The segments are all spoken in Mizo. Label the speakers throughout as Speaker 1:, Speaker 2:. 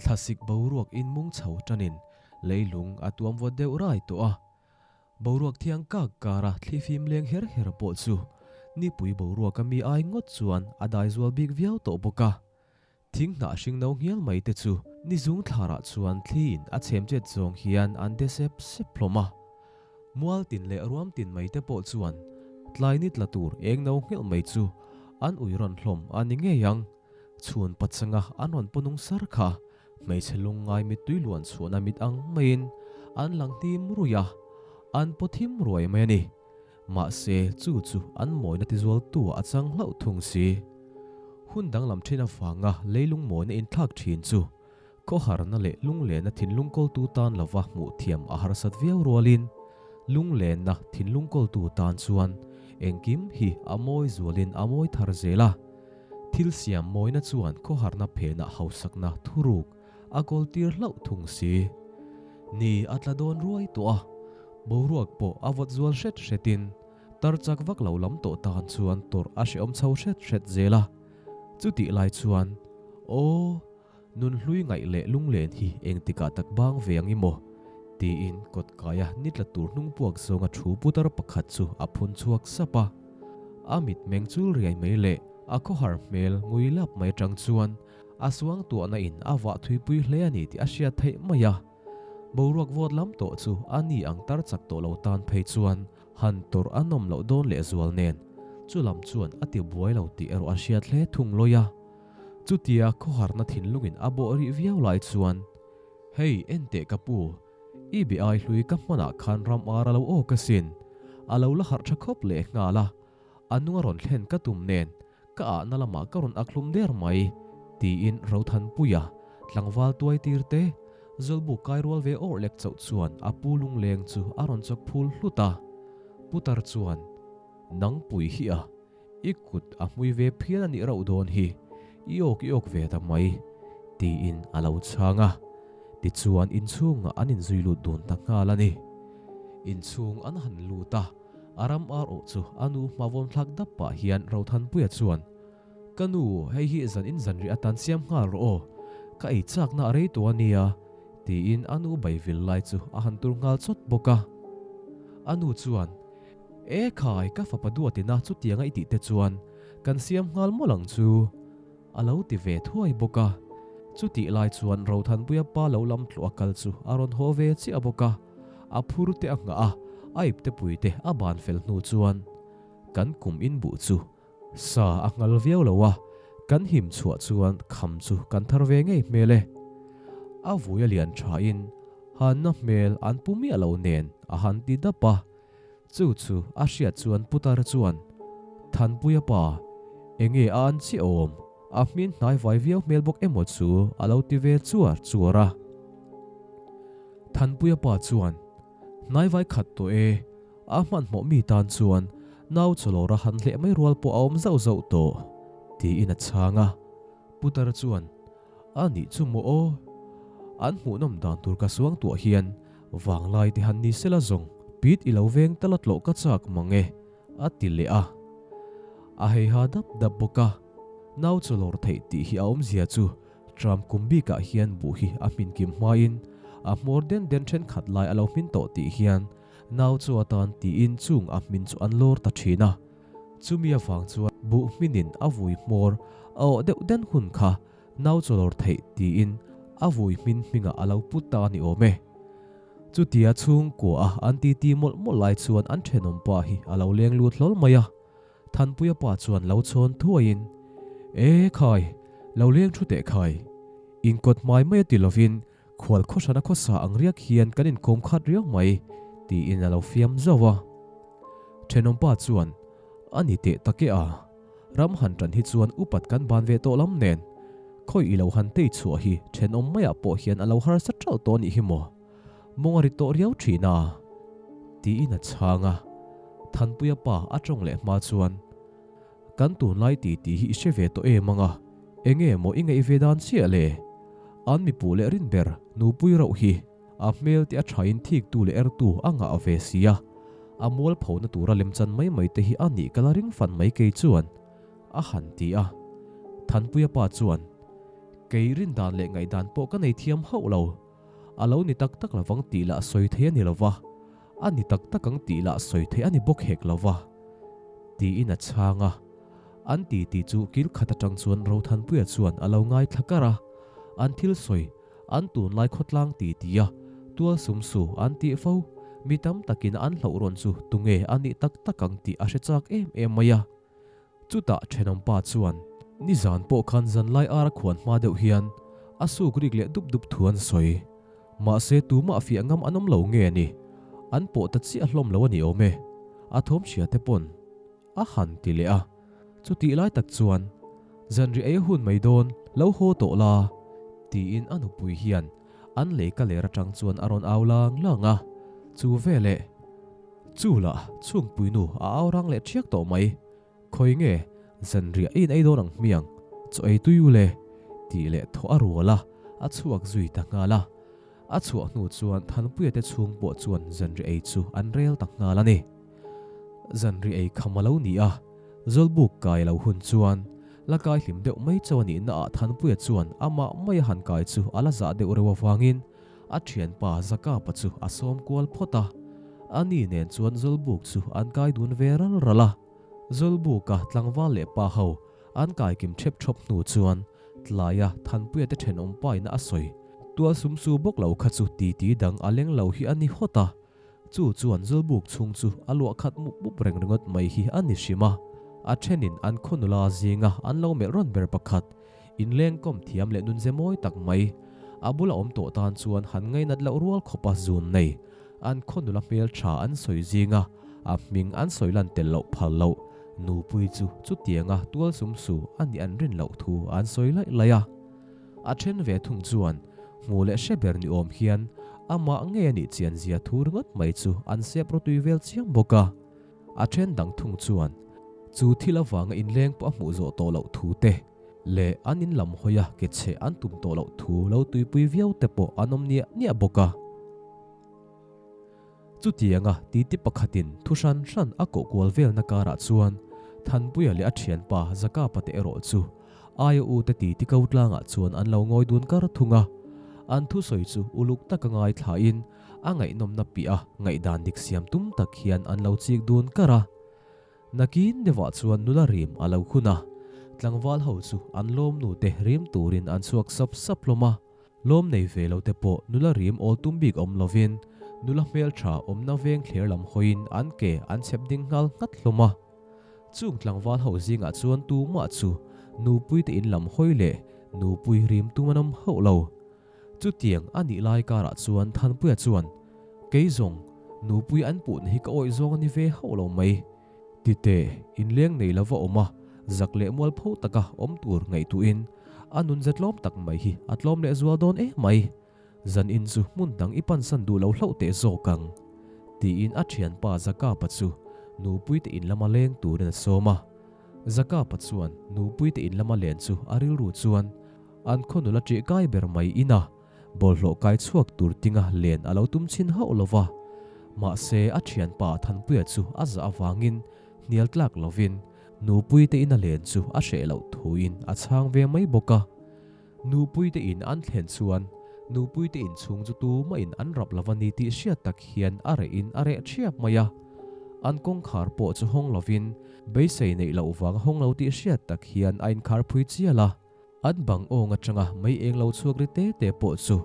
Speaker 1: Thlasik boruak in mung chho tanin leilung a tuam vawt deuh rai tawh a. Boruak thiang kak kara thlifim leng her her pawh chu nipui boruak a mi ai ngawt chuan a dai zual bik viau tawh bawk a. Thing hnah hring no nghial mai te chu ni zung thlarah chuan thliin a chhem chet zawng hian an de sep sep hlawm a. Mual tin leh ruam tin mai te pawh chuan tlai ni tla tur eng no nghelh mai chu an ui rawn hlawm a ni ngei ang. Chhun pachanga an rawn pawnung sar kha hmeichhe lungngai mittui luan chhuahna mit ang maiin an lang hnim ruih a, an paw thim ruai mai a ni. Mahse, chu chu an mawina tizualtu a chang hlauh thung si. Hun danglam thin avanga leilung mawina inthlak thin chu khawharna leh lunglenna thinlung kawltu tan lova hmuh thiam a harsat viau rualin lunglenna thinlung kawltu tan chuan engkim hi a mawi zualin a mawi thar zel a. Thil siam mawina chuan khawharna phenah hausakna thuruk a kawltir hlauh thung si. Ni a tla dawn ruai tawh a, boruak pawh a vawt zual hret hretin tar chak vak lo lam tawh tan chuan tawrh a hrehawm chho hret hret zel a. Chutih lai chuan, Aw, nunhlui ngaih leh lunglen hi engtikah tak bang ve ang i maw? tiin kawtkaia ni tla tur hnung puak zawnga thu putar pakhat chu a phun chhuak sap a. A mitmeng chul riai mai leh a khawhar hmel ngui lap mai atang chuan a suang tuahna in a vah thuipui hle a ni tih a hriat theih mai a. Boruak vawt lam tawh chu a ni ang tar chak tawh lo tan phei chuan han tawrh a nawm loh dawn lehzual nen chu lam chuan a ti buai lo tih erawh a hriat hle thung lawi a. Chutia khawharna thinlungin a bawh rih viau lai chuan, Hei, en teh ka pu, i be ai hlui ka hmanah khan ram ar a lo awk asin, a lo la harh tha khawp leh nghal a, a nung a rawn thlen ka tum nen ka ahna lamah ka rawn ak hlum der mai, tiin Rothanpuia tlangval tuai tir te Zawlbuk kai rual ve awrh lek chauh chuan a pu lungleng chu a rawn chawk phul hlut a. Putar chuan, Nangpui hi a, I kut a hmui ve phian a nih rauh dawn hi, i awk i awk ve ta mai, tiin a lo chhang a. Tichuan inchhungah an inzui lut dun ta nghal a ni. Inchhung an han lut a, a ram ar awh chu a nu hma vawm thlak dap pah hian Rothanpuia chuan, Ka nu, hei hi zan in zanriah atan siam nghal rawh aw, ka ei chakna a rei tawh a nia, tiin a nu baivil lai chu a han tur nghal chawt bawk a. A nu chuan, E khai, ka fapa duatina chutianga i tih te chuan kan siam nghal mawlh ang chu, a lo ti ve thuai bawk a. Chutih lai chuan Rothanpuia pa lo lam tluah a kal chu a rawn haw ve chiah bawk a, a phur te a nghah a, a ipte pui te a ban fel hnu chuan kan kum inbuh chu sa a nghal viau lo a, kan him chhuah chuan kham chu kan thar ve ngei hmel e. A vui a lian thain hanna hmel an pu miah lo nen a han ti dap a. Chu chu a hriat chuan putar chuan, Thanpuia pa, enge a an chiah awm? A hmin hnai vai viau hmel bawk emaw chu a lo ti ve chuar chuar a. Thanpuia pa chuan, Hnai vai khat tawh e, a hmanhmawh mi tan chuan nau chawlawra han hleh mai rual pawh a awm zauh zauh tawh, tiin a chhang a. Putar chuan, A nih chu maw aw? An hmuhnawm dan tur ka suang tuah hian vanglai te han ni sela zawng pit i lo veng tala tlawh ka chak mang e, a ti leh a. A heiha dap dap bawk a, nau chaw lawr theih tih hi a awmzia chu tram kum bikah hian buh hi a hmin kim hmain a hmawr den den thenkhat lai a lo hmin tawh tih hian nau chaw atan tiin chung a hmin chu an lawr ta thin a. Chumi avang chuan buh hminin a vui hmawr a awh deuh den hun kha nau chawlawr theih tiin a vui hmin hmingah a lo put ta a ni awm e. Chutia chhungkua a an titi mawlh mawlh lai chuan an thenawm pa hi a lo leng lut hlawl mai a. Thanpuia pa chuan lo chhawn thuaiin, E khai, lo leng thu teh khai. Inkawt hmai mai a ti lovin Khual khawhrana khawsa ang riak hian kan inkawm khat riau mai, tiin a lo fiam zauh a. Thenawmpa chuan, A ni teh tak e a, ram han tan hi chuan upat kan ban ve tawh lam nen, khawi i lo han tei chhuah hi thenawm maiah pawh hian a lo harsa ṭalh tawh a nih hi maw? Mawng a ri tawh riau ṭhin a, tiin a chhang a. Thanpuia pa a ṭawng leh hma chuan, Kan tunlai ti tih hi i hre ve tawh em anga, enge maw i ngaih ve dan chiah le? An mipu leh rin ber nupui rauh hi a hmel te a thain thiktu leh ertu a ngah ve sia, a mualphona tura lemchan mai mai te hi a nih ka la ring fan mai kei chuan, a han ti a. Thanpuia pa chuan. Kei rindan leh ngaihdan pawh ka nei thiam hauh lo. A lo ni tak tak lovang tih lah sawi thei a ni lova, a ni tak tak ang tih lah sawi thei a ni bawk hek lova. Tiin a chhang a. An titi chu kil khat atang chuan Rothanpuia chuan a lo ngaithla kar a. An thil sawi, an tunlai khawtlang titi a, tual sum su an tih fo, mi tam takin an hlauh rawn chu tunge a nih tak tak ang tih a hre chak em em mai a. Chutah thenawmpa chuan, Nizan pawh khan zanlai ara khuan hma deuh hian a suk rik leh dup dup thu an sawi. Mahse tumah fiah ngam an awm lo nge ni? An pawh ta chiah hlawm lo a ni awm e. A thawm hria te pawn a han ti leh a. Chutih lai tak chuan, Zanriah ei hun mai dawn, lo haw tawh la, tiin a nupui hian an lei ka ler atang chuan a rawn au lang lang a. Chu veleh. Chu lah chhungpuinu a au rang leh ṭhiak tawh mai. Khawi nge zanriah i in ei dawn ang hmiang, chaw ei tui u le, tih leh thaw a rual a, a chhuak zui ta nghal a. A chhuah hnu chuan Thanpuia te chhung pawh chuan zanriah ei chu an rel ta nghal a ni. Zanriah ei kham a lo ni a, Zawlbuk kai a lo hun chuan la kai hlim deuh mai chauh a nihna ah Thanpuia chuan amah mai a han kai chu a la zah deuh reuh avangin A thianpa Zakapa chu a sawm kual phawt a, a ni nen chuan Zawlbuk chu an kai dun ve ral ral a. Zawlbuka tlangval leh pa ho an kai kim thep thawp hnu chuan tlaia Thanpuia te thenawm paina a sawi tual sum su bawk lo kha chu titi dang a leng lo hi a ni hawt a. Chu chuan Zawlbuk chhung chu a luah khat mup mup reng ringawt mai hi a ni hrim a. A thenin an khaw nula zinga an lo melh rawn ber pakhat Inlengkawm thiam leh nunze mawi tak mai. A bula awm tawh tan chuan han ngainat loh rual khawpa zun nei. An khaw nula hmel tha an sawi zinga a hming an sawi lan tel loh phal loh. Nupui chu chutianga tual sum su a nih an rin loh thu an sawi laih laih a. A then ve thung chuan hmu leh hre ber ni awm hian amah ngei a nih chian zia thu ringawt mai chu an sep rawtui vel chiam bawk a. A then dang thung chuan chu thil avanga inleng pawh a hmuh zawh tawh loh thu te leh an in lam hawi a ke chhe an tum tawh loh thu lo tuipui viau te pawh an awm niah niah bawk a. Chutianga titi pakhatin thu hran hran a koh kual velna karah chuan Thanpuia leh a thianpa Zakapa te erawh chu aia u te titi ko tlangah chuan an lo ngawi dun kar thung a. An thusawi chu uluk taka ngaithlain A ngaihnawmna piah a ngaihdan dik siam tum tak hian an lo chik dun kar a. Nakin deuhah chuan nula rim a lo hun a, tlangval ho chu an lawmnu te rim turin an chhuak sap sap hlawm a. Lawm nei ve lo te pawh nula rim awl tum bik awm lovin nula hmeltha awmna veng thler lam hawiin an ke an chhep ding nghal nghat hlawm a. Chung tlangval ho zingah chuan tumah chu nupui te in lam hawi leh nupui rim tum an awm hauh lo. Chutiang a nih lai karah chuan Thanpuia chuan, Kei zawng, nupui an puhna hi ka awih zawng a ni ve hauh lo mai. Titeh, inleng nei lova awm a, zak leh mualpho taka awm tur ngaihtuhin a nunze tlawm tak mai hi a tlawm leh zual dawn em mai. Zanin chu hmun dang i pansan duh lo hlauh teh zawk ang, tiin a thianpa Zakapa chu nupuite in lama leng turin a sawm a. Zakapa chuan nupuite in lama len chu a rilru chuan, An khaw nula ṭih kai ber mai ina bawlhhlawh kai chhuak tur tinga len a lo tum chhin hauh lo va. Mahse, a ṭhianpa Thanpuia chu a zah avangin hnial tlak lovin Nupuite ina len chu a hreh loh thuin a chhang ve mai bawk a. Nupuite in an thlen chuan Nupuite in chhung chu tumahin an rap lo va ni tih hriat tak hian a rehin a reh ṭhiap mai a. An kawngkhar pawh chu hawng lovin beisei neih loh vang a hawng lo tih hriat tak hian a inkhar phui chial a. An bang awng atanga mei eng lo chhuak ri te te pawh chu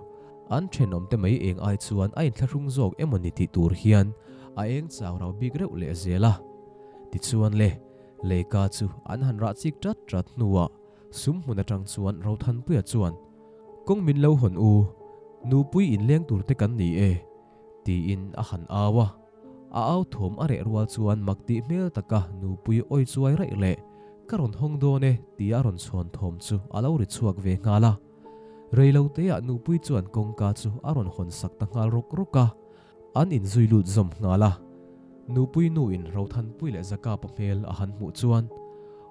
Speaker 1: an thenawmte mei eng ai chuan a inthlahrung zawk emaw ni tih tur hian a eng chau rau bik reuh leh zel a. Tichuan le, Leika chu an han rah chik tat tat hnuah sum hmun atang chuan Rothanpuia chuan, Kawng min lo hawn u, nupui inleng tur te kan ni e, tiin a han au a. A au thawm a reh rual chuan mak tih hmel taka nupui awi chuai raih leh Ka rawn hawng dawn e tia a rawn chhawn thawm chu a lo ri chhuak ve nghal a. Rei lo teah nupui chuan kawngka chu a rawn hawn sak ta nghal rawk rawk a, an inzui lut zawm nghal a. Nupui nu in Rothanpui leh Zakapa hmel a han hmuh chuan,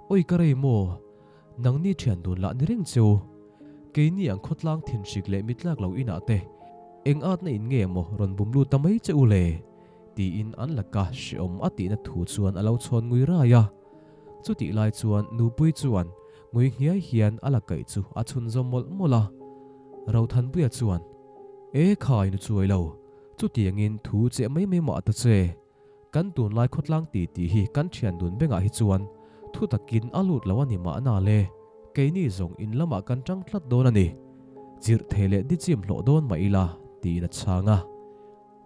Speaker 1: Awi ka rei maw? Nangni thian dun lah ni reng cheu. Keini ang khawtlang thinhrik leh mitlak lo inah te eng atna in nge maw rawn bum lut ta mai che u le? tiin an laka hreawm a tihna thu chuan a lo chhawn ngui rai a. Chutih lai chuan nupui chuan. Ngui nghiai hian a la kaih chu a chhunzawm mawlh mawlh a. Rothanpuia chuan, E khai nu chuai lo, chutiangin thu cheh mai mai mah ta che. Kan tunlai khawtlang ti tih hi kan thian dun bengah hi chuan thu takin a lut lo a ni mahna le. Keini zawng in lamah kan tang tlat dawn a ni. Chirh thei leh dichim hlawh dawn mah ila, tiin a chhang a.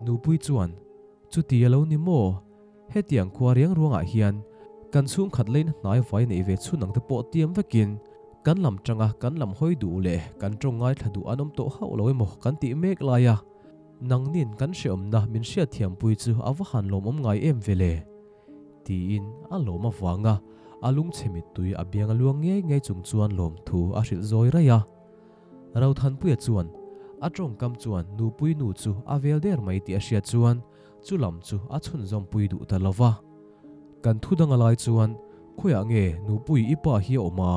Speaker 1: Nupui chuan, Chuti a lo ni maw? Hetiang khua riang ruangah hian kan chhungkhat leina hnai vai neih ve chhun ang te pawh tiam vekin kan lam tanga kan lam hawi duh leh kan tawng ngaithla duh an awm tawh hauh lo emaw kan tih mek lai a, nangnin kan hreawmna min hriatthiampui chu a va han lawmawm ngai em ve le? Tiin a lawm avanga a lungchhe mittui a biang a luang ngei ngei chung chuan lawmthu a hrilh zawi raih a. Rothanpuia chuan a tawngkam chuan nupui nu chu a vel der mai tih a hriat chuan chu lam chu a chhunzawm pui duh ta lo va. Kan thu dang a lai chuan khawiah nge nupui i pa hi a awm a?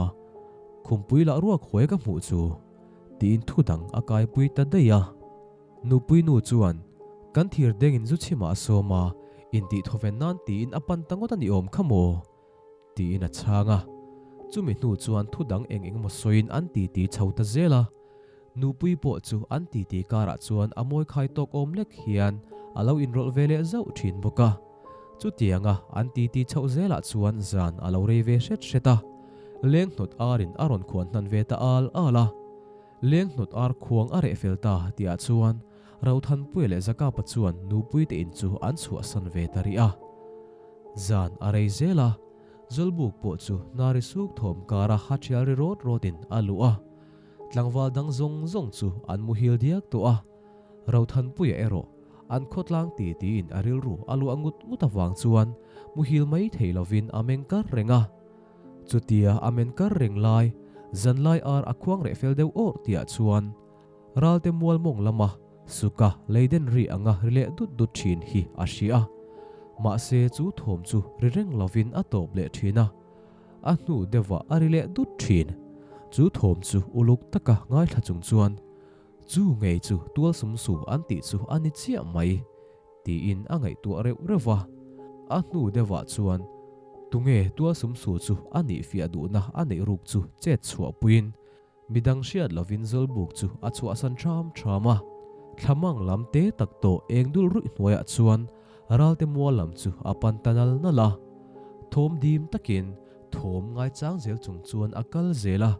Speaker 1: Khumpui lah ruak huai ka hmuh chu tiin thu dang a kaipui ta daih a. Nupui nu chuan kan thir dengin zu chhimah a sawm a, intih thawven nan tiin a pan ta ngawt a ni awm kha maw? Tiin a chhang a. Chumi hnu chuan thu dang eng eng emaw sawiin an titi chho ta zel a. Nupui pawh chu an titi karah chuan a mawi khai tawk awm lek hian a lo inrawlh ve leh zauh thin bawk a. Chutianga an titi chhoh zelah chuan zan a lo rei ve hret hret a. Leng hnawt arin a rawn khuan hnan ve ta al al a. Leng hnawt ar khuang a reh fel ta tihah chuan Rothanpuia leh Zakapa chuan Nupuite in chu an chhuahsan ve ta rih a. Zan a rei zel a, Zawlbuk pawh chu hnari suk thawm kara ha thial ri rawt rawtin a luh a. Tlangval dang zawng zawng chu an muhil diak tawh a. Rothanpuia erawh an khawtlang ti tiin a rilru a luah ngut ngut avang chuan muhil mai thei lovin a meng kar reng a. Chutia a men kar reng lai, zanlai ar a khuang reh fel deuh awrh tihah chuan Ralte mual mawng lama suka leiden ri anga ri leh dut dut thin hi a hria a. Mahse chu thawm chu ri reng lovin a tawp leh thin a. A hnu deuhah a ri leh dut thin. Chu thawm chu uluk taka ngaithla chung chuan, Chu ngei chu tual sum su an tih chu a ni chiah mai, tiin a ngaihtuah reuh reuh va. A hnu deuhah chuan tunge tual sum su chu a nih fiah duhna a neih ruk chu chet chhuahpuiin Midang hriat lovin Zawlbuk chu a chhuahsan ṭham ṭham a. Thlamang lam te tak tawh eng dul ruih hnuaiah chuan Ralte mual lam chu a pan ta nal nal a. Thawm dim takin thawm ngaichang zel chung chuan a kal zel a,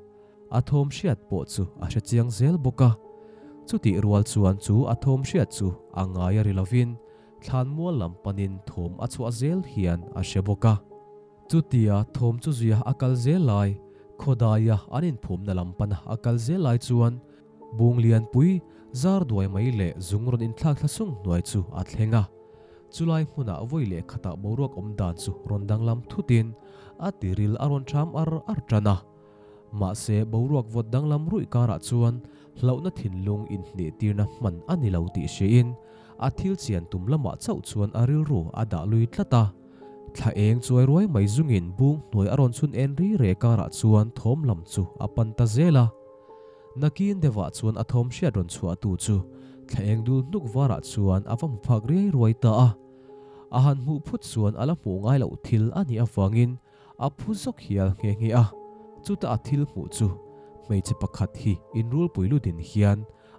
Speaker 1: a thawm hriat pawh chu a hre chiang zel bawk a. Chutih rual chuan chu a thawm hriat chu a ngai a ri lovin thlan mual lam panin thawm a chhuah zel hian a hre bawk a. Chutia thawm chu zuia a kal zel lai, khawdaia an inphumna lam pana a kal zel lai chuan bung lianpui zar duai mai leh zung rawn inthlak thla sung hnuai chu a thleng a. Chulai hmunah vawi leh khatah boruak awm dan chu rawn danglam thutin a tiril a rawn ṭham ar ar ṭan a. Mahse boruak vawt danglam ruih karah chuan hlauhna thinlung inhnehtirna hman a ni lo tih hriain a thil chian tum lamah chauh chuan a rilru a dah lui tlat a. Thla eng chuai ruai mai zungin bung hnuai a rawn chhun en ri re karah chuan thawm lam chu a pan ta zel a. Nakin deuhah chuan a thawm hriat rawn chhuahtu chu thla eng dul hnuk varah chuan a va hmu phak riai ruai ta a. A han hmuh phut chuan a la hmuh ngai loh thil a nih avangin a phu zawk hial nghe nghe a. Chuta a thil hmuh chu hmeichhe pakhat hi inrulpui ludin hian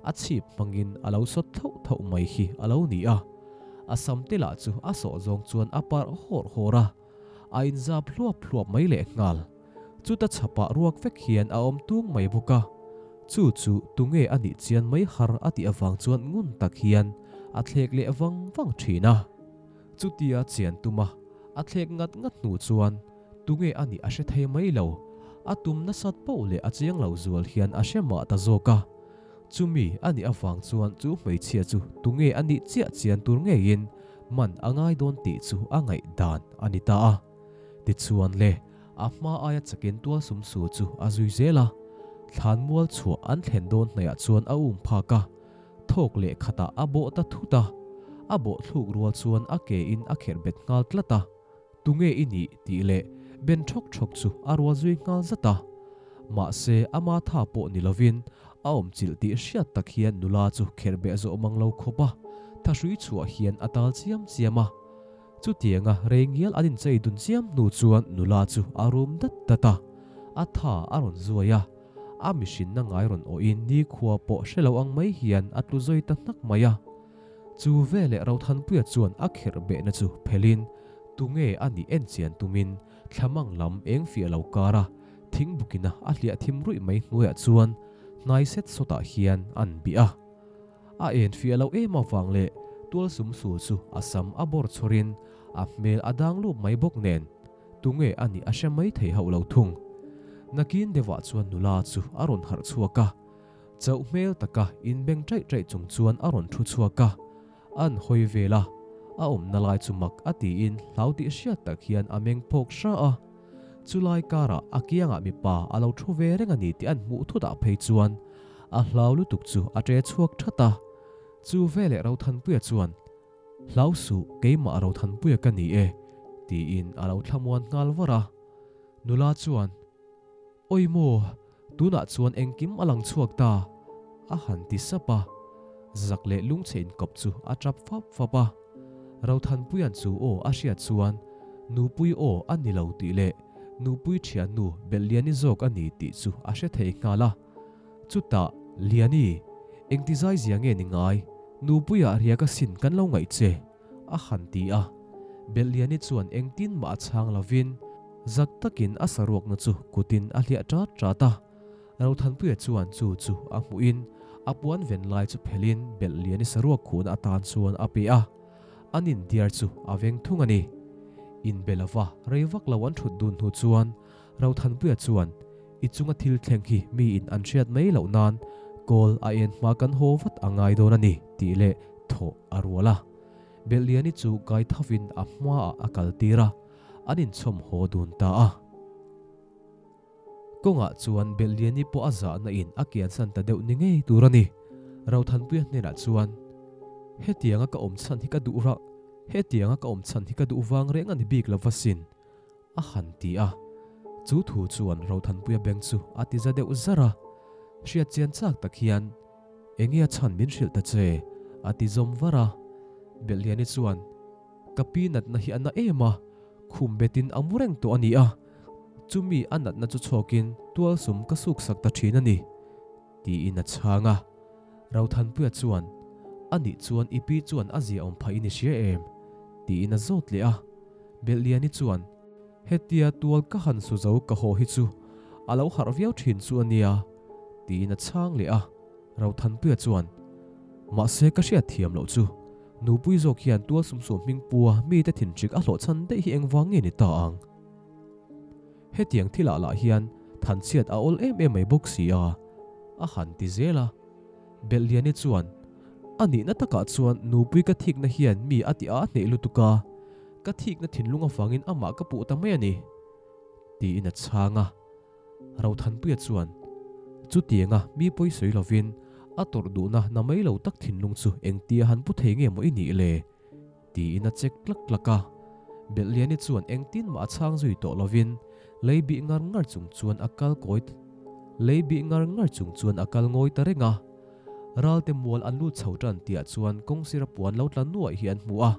Speaker 1: A chhip hmangin a lo sawt thauh thauh mai hi a lo ni a, a sam te lah chu a sawh zawng chuan a parh hawrh hawrh a, a inzap hluap hluap mai lehnghal. Chuta chhapah ruak vek hian a awm tung mai bawk a, chu chu tunge a nih chian mai har a tih avang chuan ngun tak hian a thlek leh vang vang thin a. Chutia chian tuma a thlek ngat ngat hnu chuan tunge a nih a hre thei mai lo, a tum nasat poh leh a chiang lo zual hian a hre mah ta zawk a. Chumi a nih avang chuan chu hmeichhia chu tunge a nih chiah chian tur ngeiin man a ngai dawn tih chu a ngaih dan a ni ta a. Tichuan le, a hma aia chakin tual sum su chu a zui zel a. Thlan mual chhuah an thlen dawn hnaihah chuan a um phak a, thawk leh khatah a bawh ta thut a. A bawh thluk rual chuan a ke in a kherh bet nghal tlat a. Tunge i nih? tih leh ben thawk thawk chu a rual zui nghal zat a. Mahse, ama tha pawh ni lovin a awm chilh tih hriat tak hian nula chu kherh beh zawh mang lo khawp a, thahrui chhuah hian a tal chiam chiam a. Chutianga rei ngial an inchei dun chiam hnu chuan nula chu a rum dat dat a. A tha a rawn zuai a, a mihrinna ngai rawn awhin nikhua pawh hre lo ang mai hian a tlu zawi ta hnak mai a. Chu veleh Rothanpuia chuan a kherh behna chu phelhin tunge a nih en chian tumin thlamang lam eng fiah lo kara thingbukina a hliah thim ruih mai hnuaiah chuan hnai set sawtah hian an bih a. A en fiah loh em avang leh tual sum sul chu a sam a bawr chhawrin a hmel a dang lup mai bawk nen tunge a nih a hre mai thei hauh lo thung. Nakin deuhah chuan nula chu a rawn harh chhuak a, chauh hmel taka inbeng ṭaih ṭaih chung chuan a rawn ṭhu chhuak a, an hawi vel a, a awmna lai chu mak a tiin hlau tih hriat tak hian a meng phawk hra a. Chulai karah a kiangah mipa a lo thu ve reng a ni tih an hmuh thutah phei chuan a hlau lutuk chu a ṭe chhuak ṭhat a. Chu veleh Rothanpuia chuan, Hlau suh, keimah Rothanpuia ka ni e, tiin a lo thlamuan nghal var a. Nula chuan, Awi maw, tunah chuan engkim a lang chhuak ta, a han ti sap a. Zak leh lungchhe inkawp chu a tap fap fap a. Rothanpuia'n chu aw a hriat chuan Nupui aw a ni lo tih leh Nupui thiannu Belhliani zawk a ni tih chu a hre thei nghal a. Chutah, Liani, engti zai zia nge ni ngai? Nupuiah riak asin kan lo ngaih che, a han ti a. Belhliani chuan engtin mah a chhang lovin zak takin a saruakna chu kutin a hliah ṭat ṭat a. Rothanpuia chuan chu chu a hmuhin a puan ven lai chu phelhin Belhliani saruak khuhna atan chuan a pe a, an indiar chu a veng thung a ni. Inbe lova rei vak lo an thut dun hnu chuan Rothanpuia chuan, I chunga thil thleng hi miin an hriat mai loh nan kawl a en hma kan haw vat a ngai dawn a ni tih leh thawh a rual a. Belhliani chu kai thovin a hmaah a kal tir a, an inchhawm haw dun ta a. Kawngah chuan Belhliani pawh a zahna in a kiansan ta deuh ni ngei tur a ni. Rothanpuia hnenah chuan, Hetianga ka awm chhan hi ka duh rah, hetianga ka awm chhan hi ka duh vang reng a ni bik lo va sin. A han ti a, chu thu chuan Rothanpuia beng chu a ti za deuh zar a, hriat chian chak tak hian, Enge a chhan min hrilh ta che? a ti zawm var a. Belhliani chuan, Ka pi natna hi a na em a, khum betin a mu reng tawh a ni a, chumi a natna chu chhawkin tualsum ka suksak ta thin a ni. Tiin a chhang a. Rothanpuia chuan, A nih chuan i pi chuan a zia awm phah in i hria em? Tiin a zawt leh a. Belhliani chuan, Hetia tual ka han su zo ka haw hi chu a lo harh viau thin chu a nia, tiin a chhang leh a. Rothanpuia chuan, Mahse ka hriat thiam loh chu, nupui zawk hian tual sumsum hming pua mite thinhrik a hlawhchhan daih hi engvang nge ni ta ang? Hetiang thilah lah hian thanchhiat a awl em em mai bawk si a, a han ti zel a. Belhliani chuan, A nihna takah chuan nupui ka thikna hian mi a ti a hneh lutuk a, ka thikna thinlung avangin amah ka puh ta mai a ni, tiin a chhang a. Rothanpuia chuan, Chutianga mi pawi sawi lovin a tawrh duhna na mai lo tak thinlung chu engtia han pu thei nge maw i nih le? Tiin a check tlak tlak a. Belhliani chuan engtin mah a chhang zui tawh lovin lei bih ngar ngar chung chuan a kal kawi lei bih ngar ngar chung chuan a kal ngawi ta reng a. Ralte mual an lut chho tan tihah chuan kawngsira puan lo tla nuaih hi an hmu a.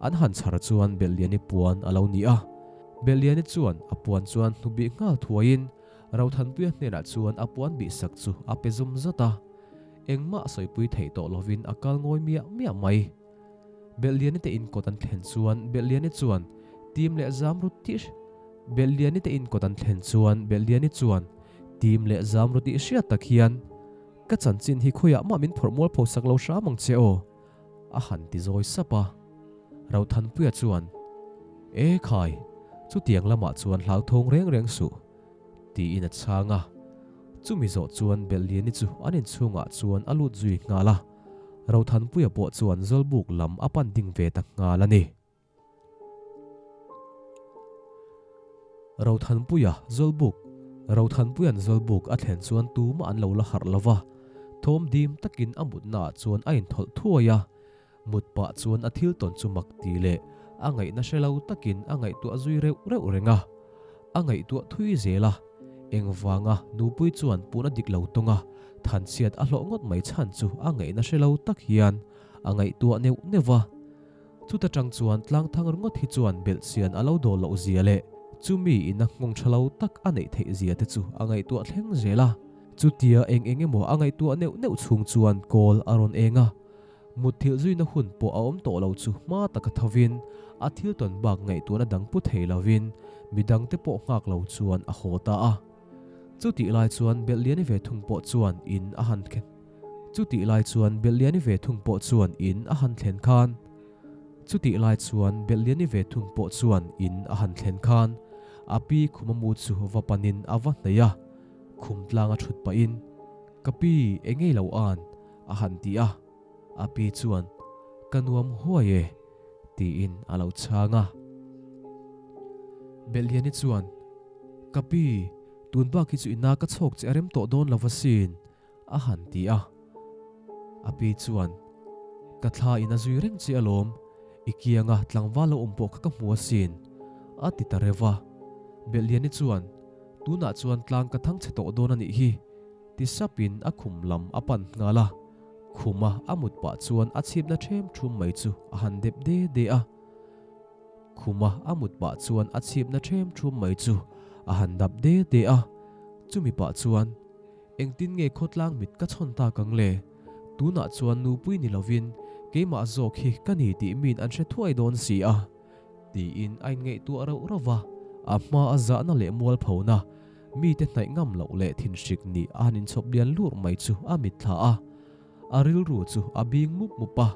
Speaker 1: An han chhar chuan Belhliani puan a lo ni a. Belhliani chuan a puan chuan hnu bih nghal thuaiin Rothanpuia hnenah chuan a puan bihsak chu a pe zum zat a. Engmah sawipui theih tawh lovin a kal ngawi miah miah mai. Belhliani te inkawt an thlen chuan Belhliani chuan Tim leh zam ru tih Belhliani te inkawt an thlen chuan Belhliani chuan Tim leh zam ru tih hriat tak hian Ka chanchin hi khawiah mah min phawrh mual pho sak lo hram ang che aw a han ti zawi sap a. Rothanpuia chuan E khai, chutiang lamah chuan hlauthawng reng reng suh. Tiin a chhang a. Chumi zawh chuan Belhliani chu an inchhungah chuan a lut zui nghal a. Rothanpuia pawh chuan Zawlbuk lam a pan ding ve ta nghal a ni. Rothanpuia Zawlbuk Rothanpuia'n Zawlbuk a thlen chuan tumah an lo la harh lo va, thawm dim takin a mutnaah chuan a inthawlh thuai a. Mut pah chuan a thil tawn chu mak ti leh a ngaihna hre lo takin a ngaihtuah zui reuh reuh reng a. A ngaihtuah thui zel a, engvanga nupui chuan puna dik lo tawng a thanchhiat a hlawh ngawt mai chhan chu a ngaihna hre lo tak hian a ngaihtuah neuh neuh va. Chuta tang chuan tlangthang ringawt hi chuan belhchian a lo dawl loh zia leh. Chumi ina nghawng tha lo tak a neih theih zia te chu a ngaihtuah thleng zel a. Chutia eng eng emaw a ngaihtuah neuh neuh chhung chuan kawl a rawn eng a. Mutthilh zuina hun pawh a awm tawh lo chu hma taka thovin a thil tawn bak ngaihtuahna dang pu thei lovin midangte pawh nghak lo chuan a haw ta a. Chutih lai chuan Belhliani ve thung pawh chuan in a han Chutih lai chuan Belhliani ve thung pawh chuan in a han thlen khan Chutih lai chuan Belhliani ve thung pawh chuan in a han thlen khan a pi khuma mu chu va panin a va hnaih a, khum tlanga thut pahin, Ka pi, engei lo an? a han ti a, a pi chuan, Ka nuam huai e, tiin a lo chhang a. Belhliani chuan, Ka pi, tun bak hi chu ina ka chhawk che a rem tawh dawn lo asin, a han ti a. A pi chuan, Ka thla in a zui reng che alawm, i kianga tlangval lo awm pawh kha ka hmu asin, a ti ta reuh a. Belhliani chuan, Tunah chuan tlang ka thang chhe tawh dawn a nih hi, Ti sapin a khum lam a pan nghal a, khuma a mut pah chuan a chhipna ṭhem ṭhum mai chu a han dep de de a. Khuma a mut pah chuan a chhipna ṭhem ṭhum mai chu a han dap de de a, chumi pah chuan, Engtin nge khawtlang mit ka chhawn tak ang le? Tunah chuan nupui ni lovin keimah zawk hi ka ni tih min an hre thuai dawn si a. Tiin a inngaihtuah rauh rauh va, a hma a zahna leh mualphona, mite hnaih ngam loh leh thinhrik nih a han inchhawp lian lur mai chu a mitthla a. A rilru chu a bing mup mup a,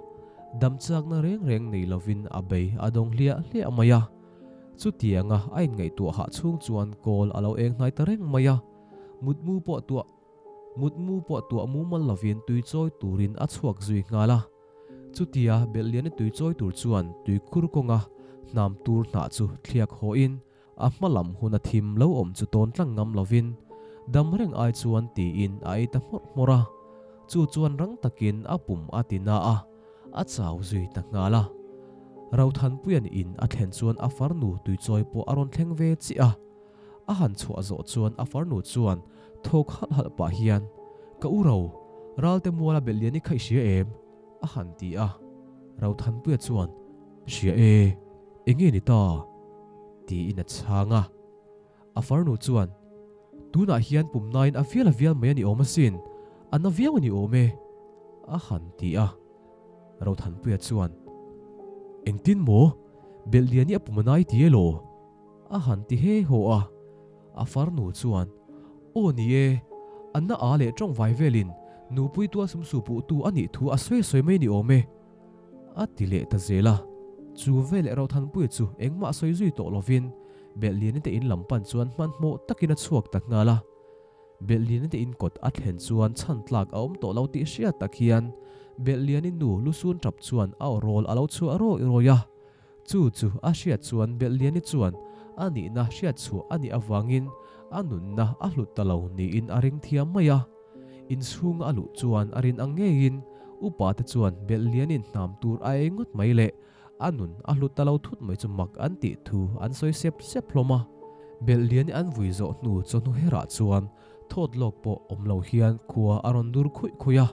Speaker 1: dam chakna reng reng nei lovin a bei a dawng hliah hliah mai a. Chutianga a inngaihtuah hah chhung chuan kawl a lo eng hnai ta reng mai a, mutmu pawh tuah mutmu pawh tuah mumal lovin tui chawi turin a chhuak zui nghal a. Chutia Belhliana tui chawi tur chuan tuikhur kawnga hnam tur hnah chu thliak hawhin a hma lam huna thim lo awm chu tawn tlang ngam lovin dam reng ai chuan tiin a ei ta hmawrh hmawrh a. Chu chuan rang takin a pum a ti na a, a chau zui ta nghal a. Rothanpuia'n in a thlen chuan a farnu tuichawi pawh a rawn thleng ve chiah a. A han chhuah zawh chuan a farnu chuan thawk halh halh pah hian, Ka u ro, Ralte muala Belhlian i kha i hria em? a han ti a. Rothanpuia chuan, Hria e, enge ni ta? tiin a chhang a. A farnu chuan, Tunah hian pumnain a vial a vial mai a ni awm asin, a na viau a ni awm e, a han ti a. Rothanpuia chuan, Engtin maw? Belhlian i a pum a nai ti elaw? A han ti he haw a, a farnu chuan, Aw ni e, Anna a leh tawngvai velin nupui tual sumsu puhtu a nih thu a sawi sawi mai ni awm e, a ti leh ta zel a. Chu veleh Rothanpuia chu engmah sawi zui tawh lovin Belhliani te in lam pan chuan hmanhmawh takin a chhuak ta nghal a. Belhliani te in kawt a thlen chuan chhan tlak a awm tawh lo tih hriat tak hian Belhliani nu lusun tap chuan a aw rawl a lo chhuah rawi rawi a. Chu chu a hriat chuan Belhliani chuan a nihna hriat chhuah a nih avangin a nunna a hlut ta lo niin a ring thiam mai a. Inchhunga a luh chuan a rin ang ngeiin upa te chuan Belhlianin hnam tur a ei ngawt mai leh a nun a hlut ta lo thut mai chu mak an tih thu an sawi sep sep hlawm a. Belhliani an vui zawh hnu chawhnu herah chuan thawt lawk pawh awm lo hian khua a rawn dur khuih khuih a.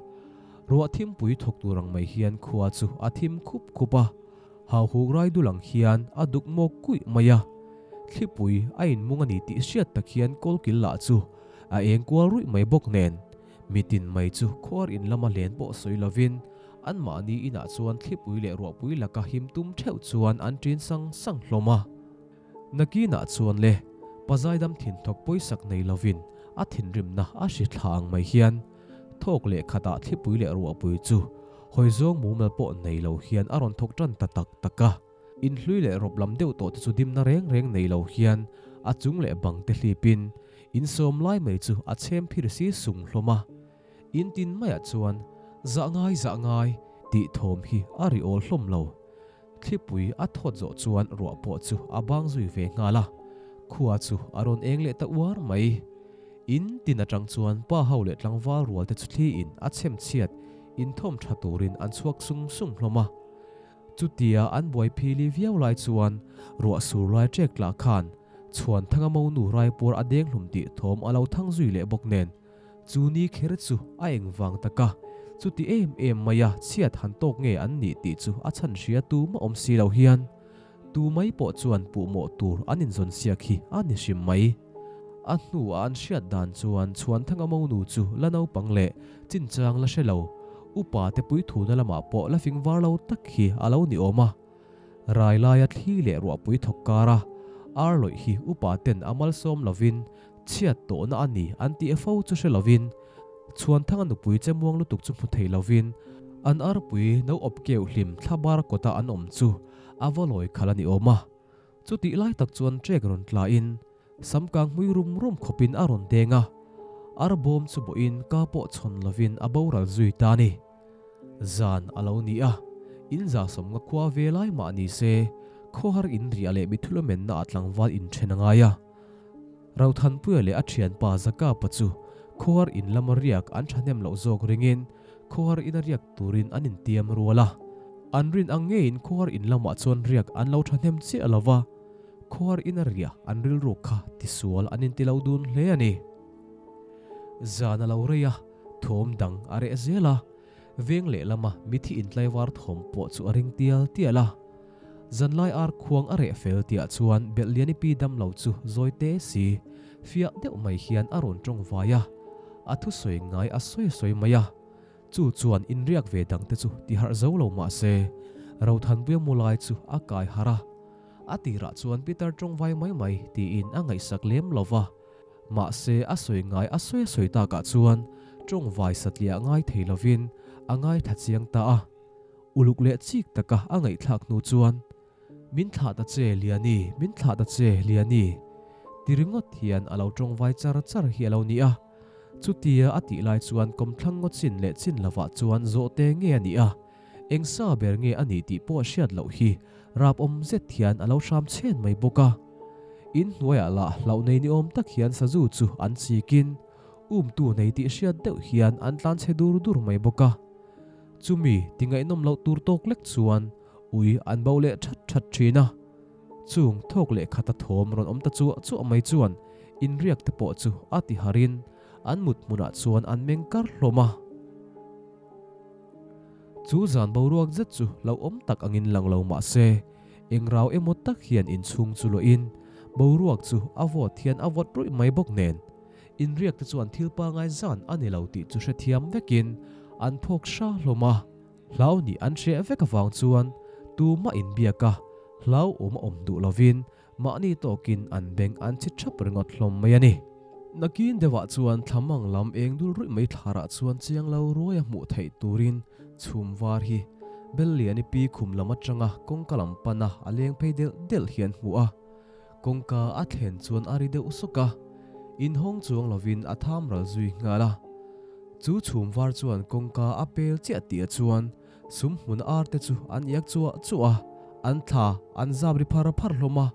Speaker 1: Ruah thimpui thawk tur ang mai hian khua chu a thim khup khup a. Hauhuk rai dul ang hian a duk mawk kuih mai a, thlipui a inmung a ni tih hriat tak hian kawlkil lah chu a eng kual ruih mai bawk nen, mitin mai chu khuar in lama len pawh sawi lovin anmahni inah chuan thlipui leh ruahpui laka him tum theuh chuan an ṭin sang sang hlawm a. Nakinah chuan le, pazaidam thinthawk pawisak nei lovin a thinrimna a hri thla ang mai hian thawk leh khatah thlipui leh ruahpui chu hawi zawng mumal pawh nei lo hian a rawn thawk tan ta tak tak a. Inhlui leh rawp lam deuh tawh te chu dimna reng reng nei lo hian a chung leh bang te hlipin insawm lai mai chu a chhem phir si sung hlawm a. In tin maiah chuan zah ngai zah ngai tih thawm hi a ri awl hlawm lo. Thlipui a thawt zawh chuan ruah pawh chu a bang zui ve nghal a, khua chu a rawn eng leh ta uar mai. In tin atang chuan pa ho leh tlangval rual te chu thliin a chhem chhiat inthawm tha turin an chhuak sung sung hlawm a. Chutia an buai phili viau lai chuan ruah sur lai ṭek tlah khan Chhuanthanga monu raipuar a deng hlum tih thawm a lo thang zui leh bawk nen Chu ni kher chu a eng vang tak a, chuti em em maia chhiat han tawk nge an nih tih chu a chhan hria tumah awm si lo hian. Tu mai pawh chuan puhmawh tur an inzawn siak hi a ni hrim mai. A hnuah an hriat dan chuan Chhuanthanga monu chu la naupang leh chinchang la hre lo, upa te puithuna lamah pawh la fing var lo tak hi a lo ni awm a. Rai laia thli leh ruahpui thawk kara ar lawih hi upa ten a malsawm lovin chhiat tawhna a ni an tih fo chu hre lovin Chhuanthanga nupui che muang lutuk chu hmu thei lovin an arpui no awp keuh hlim thlabar kawta an awm chu a va lawi khalh a ni awm a. Chutih lai tak chuan trek rawn tlain samkang hmui rum rum khawpin a rawn deng a, arbawm chu bawhin ka pawh chhawn lovin a boral zui ta a ni. Zan a lo ni a, in zasawmnga khua ve lai mah ni se, khawhar in riah leh mithulamenna ah tlangval inthen a ngai a. Rothanpuia leh a thianpa Zakapa chu khawhar in lama riak an thahnem loh zawk ringin khawhar ina riak turin an intiam rual a. An rin ang ngeiin khawhar in lamah chuan riak an lo thahnem chiah lo va, khawhar ina riah an rilruk kha tisual an inti lo dun hle a ni. Zan a lo rei a, thawm dang a reh zel a, veng lehlama mithi intlaivar thawm pawh chu a ring tial tial a. Zanlai ar khuang a reh fel tihah chuan Belhliani pi damlo chu zawi te si, fiah deuh mai hian a rawn tawng vai a, a thusawi ngai a sawi sawi mai a. Chu chuan inriak ve dangte chu tiharh zo lo mah se, Rothanpuia mu lai chu a kai harh a. A tirah chuan Peter tawng vai mai mai tiin a ngaihsak lem lo va. Mahse a sawi ngai a sawi a sawi takah chuan tawng vai satliah ngai thei lovin a ngaithla chiang ta a. Uluk leh chik taka a ngaihthlak hnu chuan, Min thlah ta che, Liani, min thlah ta che, Liani, ti ringawt hian a lo tawngvai char char hi a lo ni a. Chutia a tih lai chuan kawmthlang ngaw chin leh chin lovah chuan zawhte nge a nih a, eng sa ber nge a nih tih pawh hriat loh hi rapawm zet hian a lo hram chhen mai bawk a. In hnuaiah lah hlauh nei ni awm tak hian sazu chu an chikin, umtu nei tih hriat deuh hian an tlan chhe dur dur mai bawk a. Chumi ti ngaihnawm loh tur tawk lek chuan ui an bo leh that that thin a. Chung thawk leh khata thawm rawn awm ta chuah chuah mai chuan inriak te pawh chu a ti harin an mut hmunah chuan an meng kar hlawm a. Chu zan boruak zet chu hlauhawm tak angin lang lo mah se, eng rau emaw tak hian inchhung chu luahin boruak chu a vawt hian a vawt ruih mai bawk nen. Inriak te chuan thil pangai zan a ni lo tih chu hrethiam vekin an phawk hra hlawm a, hlau nih an hreh vek avang chuan tumah inbiak a, hlauhawm a awm duh lovin mahni tawkin an beng an chhi thap ringawt hlawm mai a ni. Nakin deuhah chuan thlamang lam eng dul ruih mai thlarah chuan chiang lo ruai a hmuh theih turin chhum var hi Belliani pi khum lam atanga kawngka lam pana a leng phei delh delh hi an hmu a. Kawngka a thlen chuan a ri deuh sawk a, inhawng chuang lovin a tham ral zui nghal a. Chu chhum var chuan kawngka a pel chiah tih ah chuan sum hmun ar te chu an iak chuah chuah a, an thla an zap ri phar phar hlawm a.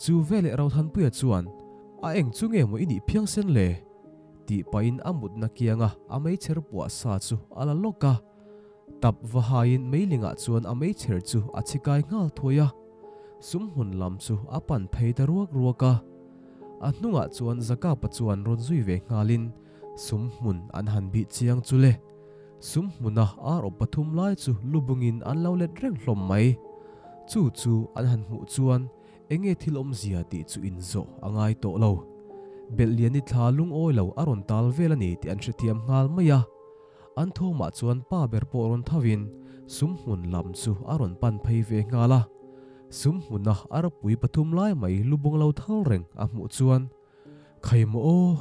Speaker 1: Chu veleh Rothanpuia chuan, A eng chu nge maw i nih phiang sen le? tih pahin a mutna kianga a meichher puah sa chu a la lawk a. Tap va haiin meilingah chuan a meichher chu a chhi kai nghal thuai a. Sum hmun lam chu a pan phei ta ruak ruak a. A hnungah chuan Zakapa chuan rawn zui ve nghalin sum hmun an han bih chiang chu le. Sum hmuna ar awp pathum lai chu lu bungin an lo let reng hlawm mai. Chu chu an han hmuh chuan enge thil awmzia tih chu inzawh a ngai tawh lo. Belhliani thla lungawi lo a rawn tal vel a ni tih an hrethiam nghal mai a. An thawmah chuan pa ber pawh rawn thovin sum hmun lam chu a rawn pan phei ve nghal a. Sum hmuna a ropui pathum lai mai lubung lo thal reng a hmuh chuan, Khai maw aw,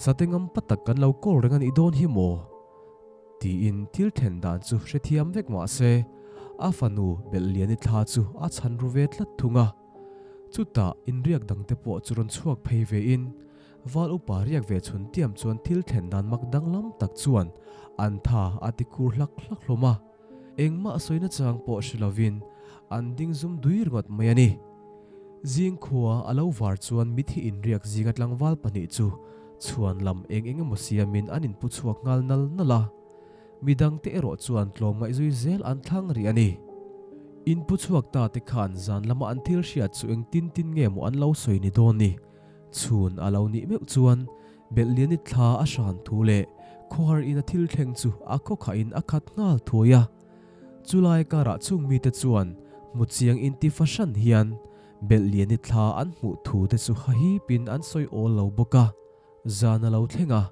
Speaker 1: sate ngam pa tak kan lo kawl reng a nih dawn hi maw? tiin thil then dan chu hrethiam vek mah se, a fanu Belhliani thla chu a chhan ru ve tlat thung a. Chutah inriak dangte pawh chu rawn chhuak phei vein Val upa riak ve chhun tiam chuan thil thlen dan mak danglam tak chuan an tha a ti khur hlak hlak hlawm a. Engmah sawina chang pawh hre lovin an ding zum dui ringawt mai a ni. Zing khua a lo var chuan mithi inriak zinga tlangval pahnih chu chhuan lam eng eng emaw siamin an inpu chhuak nghal nal nal a. Midangte erawh chuan tlawmngaih zui zel an thlang rih a ni. Inpu chhuak ta te khan zan lama an thil hriat chu engtin tin nge maw an lo sawi ni dawn ni? Chhun a lo nih meuh chuan Belhliani thla a hran thu leh khawhar in a thil thleng chu a khawkhahin a khat nghal thuai a. Chulai karah chung mite chuan Hmu chiang inti fahran hian Belhliani thla an hmuh thu te chu hahipin an sawi awl lo bawk a. Zan a lo thleng a,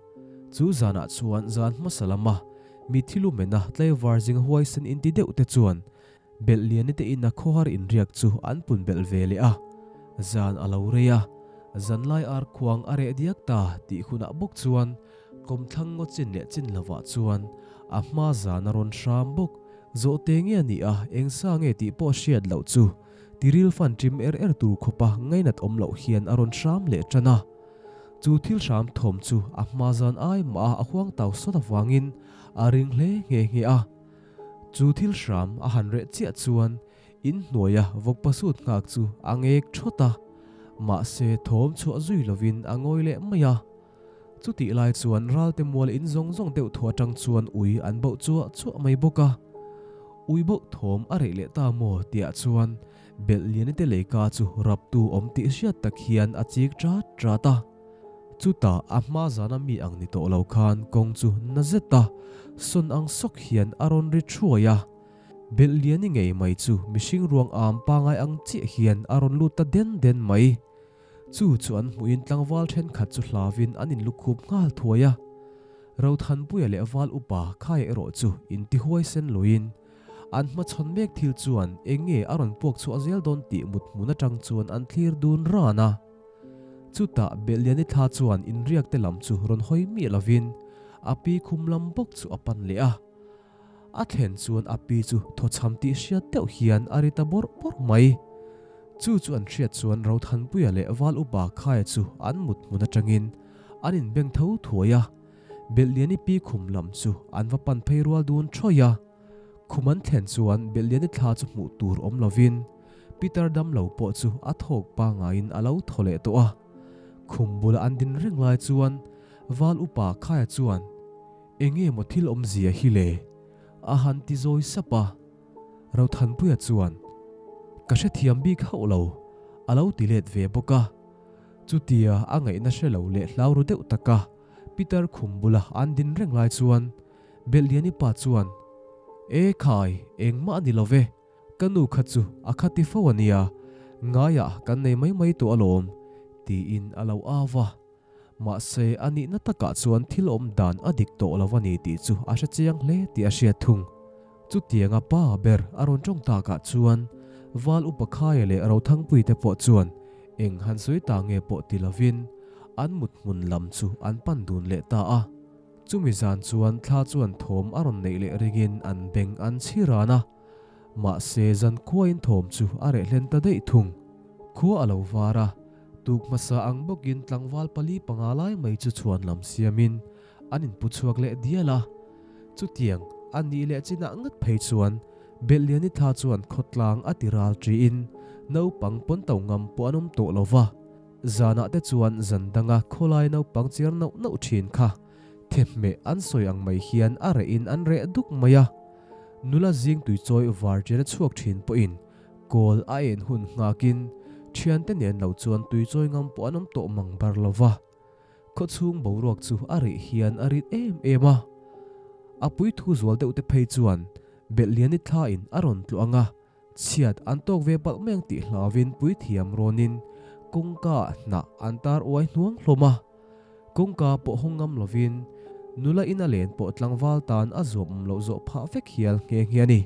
Speaker 1: chu zanah chuan zan hmasa lama mi thilumena tlaivar zinga huaisen inti deuh te chuan Belhliani te ina khawhar inriak chu an pun belh ve leh a. Zan a lo rei a, zanlai ar khuang a reh diak ta tih hunah bawk chuan kawmthlang ngaw chin leh chin lovah chuan a hma zan a rawn hram bawk. Zawhte nge a nih a, eng sa nge tih pawh hriat loh chu tiril fan ṭim er er tur khawpa ngainat awm loh hian a rawn hram leh ṭan a. Chu thil hram thawm chu a hma zan ai mah a a huang tau sawt avangin a ring hle nghe nghe a. Chu thil hram a han reh chiah chuan in hnuaia vawkpa sut nghak chu a ngek thawt a, mahse thawm chhuah zui lovin a ngawi leh mai a. Chutih lai chuan ralte mual in zawng zawng deuh thaw atang chuan ui an bauh chuah chuah mai bawk a. Ui bauh thawm a reh leh ta maw tihah chuan Belhliani te leika chu raptu awm tih hriat tak hian a chik rat rat a. Chutah a hma zana mi ang ni tawh lo khan kawng chu na zet a, sawn ang sawk hian a rawn ri thuai a. Belhliani ngei mai chu mihring ruang am pangai ang chiah hian a rawn lut ta den den mai. Chu chu an hmuhin tlangval thenkhat chu hlauin an inlukhup nghal thuai a. Rothanpuia leh val upa Khaia erawh chu intihuaisen loin an hmachhawn mek thil chuan eng nge a rawn puak chhuah zel dawn tih mut hmun atang chuan an thlir dun ran a. Chutah Belhliani thla chuan inriak te lam chu rawn hawi miah lovin a pi khum lam bawk chu a pan leh a. A thlen chuan a pi chu thawchham tih hriat deuh hian a ri ta bawrh bawrh mai. Chu chu an hriat chuan Rothanpuia leh Val Upa Khaia chu an mut hmun atangin an inbeng tho thuai a. Belhliani pi khum lam chu an va pan phei rual dun thawih a. Khum an thlen chuan Belhliani thla chu hmuh tur awm lovin Peter damlo pawh chu a thawk pangaiin a lo thaw leh tawh a. Khum bula an din reng lai chuan Val Upa Khaia chuan, Enge maw thil awmzia hi le? A han ti zawi sap a. Rothanpuia chuan, Ka hrethiam bik hauh lo, a lo ti let ve bawk a. Chutia a ngaihna hre lo leh hlau ru deuh taka Peter khum bula an din reng lai chuan Belhliani pa chuan, E khai, engmah a ni lo ve, ka nu kha chu a kha ti fo a nia, ngaiah kan nei mai mai tawh alawm, tiin a lo au va. Mahse, a nihna takah chuan thil awm dan a dik tawh lo a ni tih chu a hre chiang hle tih a hriat thung. Chutianga pa ber a rawn tawng takah chuan Val Upa Khaia leh Rothangpui te pawh chuan eng han sawi ta nge pawh ti lovin an mut hmun lam chu an pan dun leh ta a. Chumi zan chuan thla chuan thawm a rawn neih leh ringin an beng an chhi ran a. Mahse, zan khuain thawm chu a reh hlen ta daih thung. Khua a lo var a, Tuk hmasa ang bawkin tlangval pali panga lai mai chu chhuan lam siamin an inpu chhuak leh dial a. Chutiang a nih leh chinah ngat phei chuan Belhliani thla chuan khawtlang a ti ral ṭiin naupang pawn to ngam pawh an awm tawh lo va. Zanah te chuan zan danga khawlai naupang chiar nauh nauh ṭhin kha thehmeh an sawi ang mai hian a rehin an reh duk mai a. Nula zing tuichawi var ṭian a chhuak ṭhin pawhin Kawl a en hun nghakin thiante nen lo chuan tui chawi ngam pawh an awm tawh mang bar lo va. Khawchhung boruak chu a rih hian a rit em em a. A pui thu zual deuh te phei chuan Belhliani thla in a rawn tluah ang a, chhiat an tawk ve palh mai ang tih hlauvin puithiam rawnin kawngka ah hnah an tar uai hnuang hlawm a. Kawngka pawh hawng ngam lovin nula in a len pawh tlangval tan a zuam awm loh zawh phah vek hial nghe nghe a ni.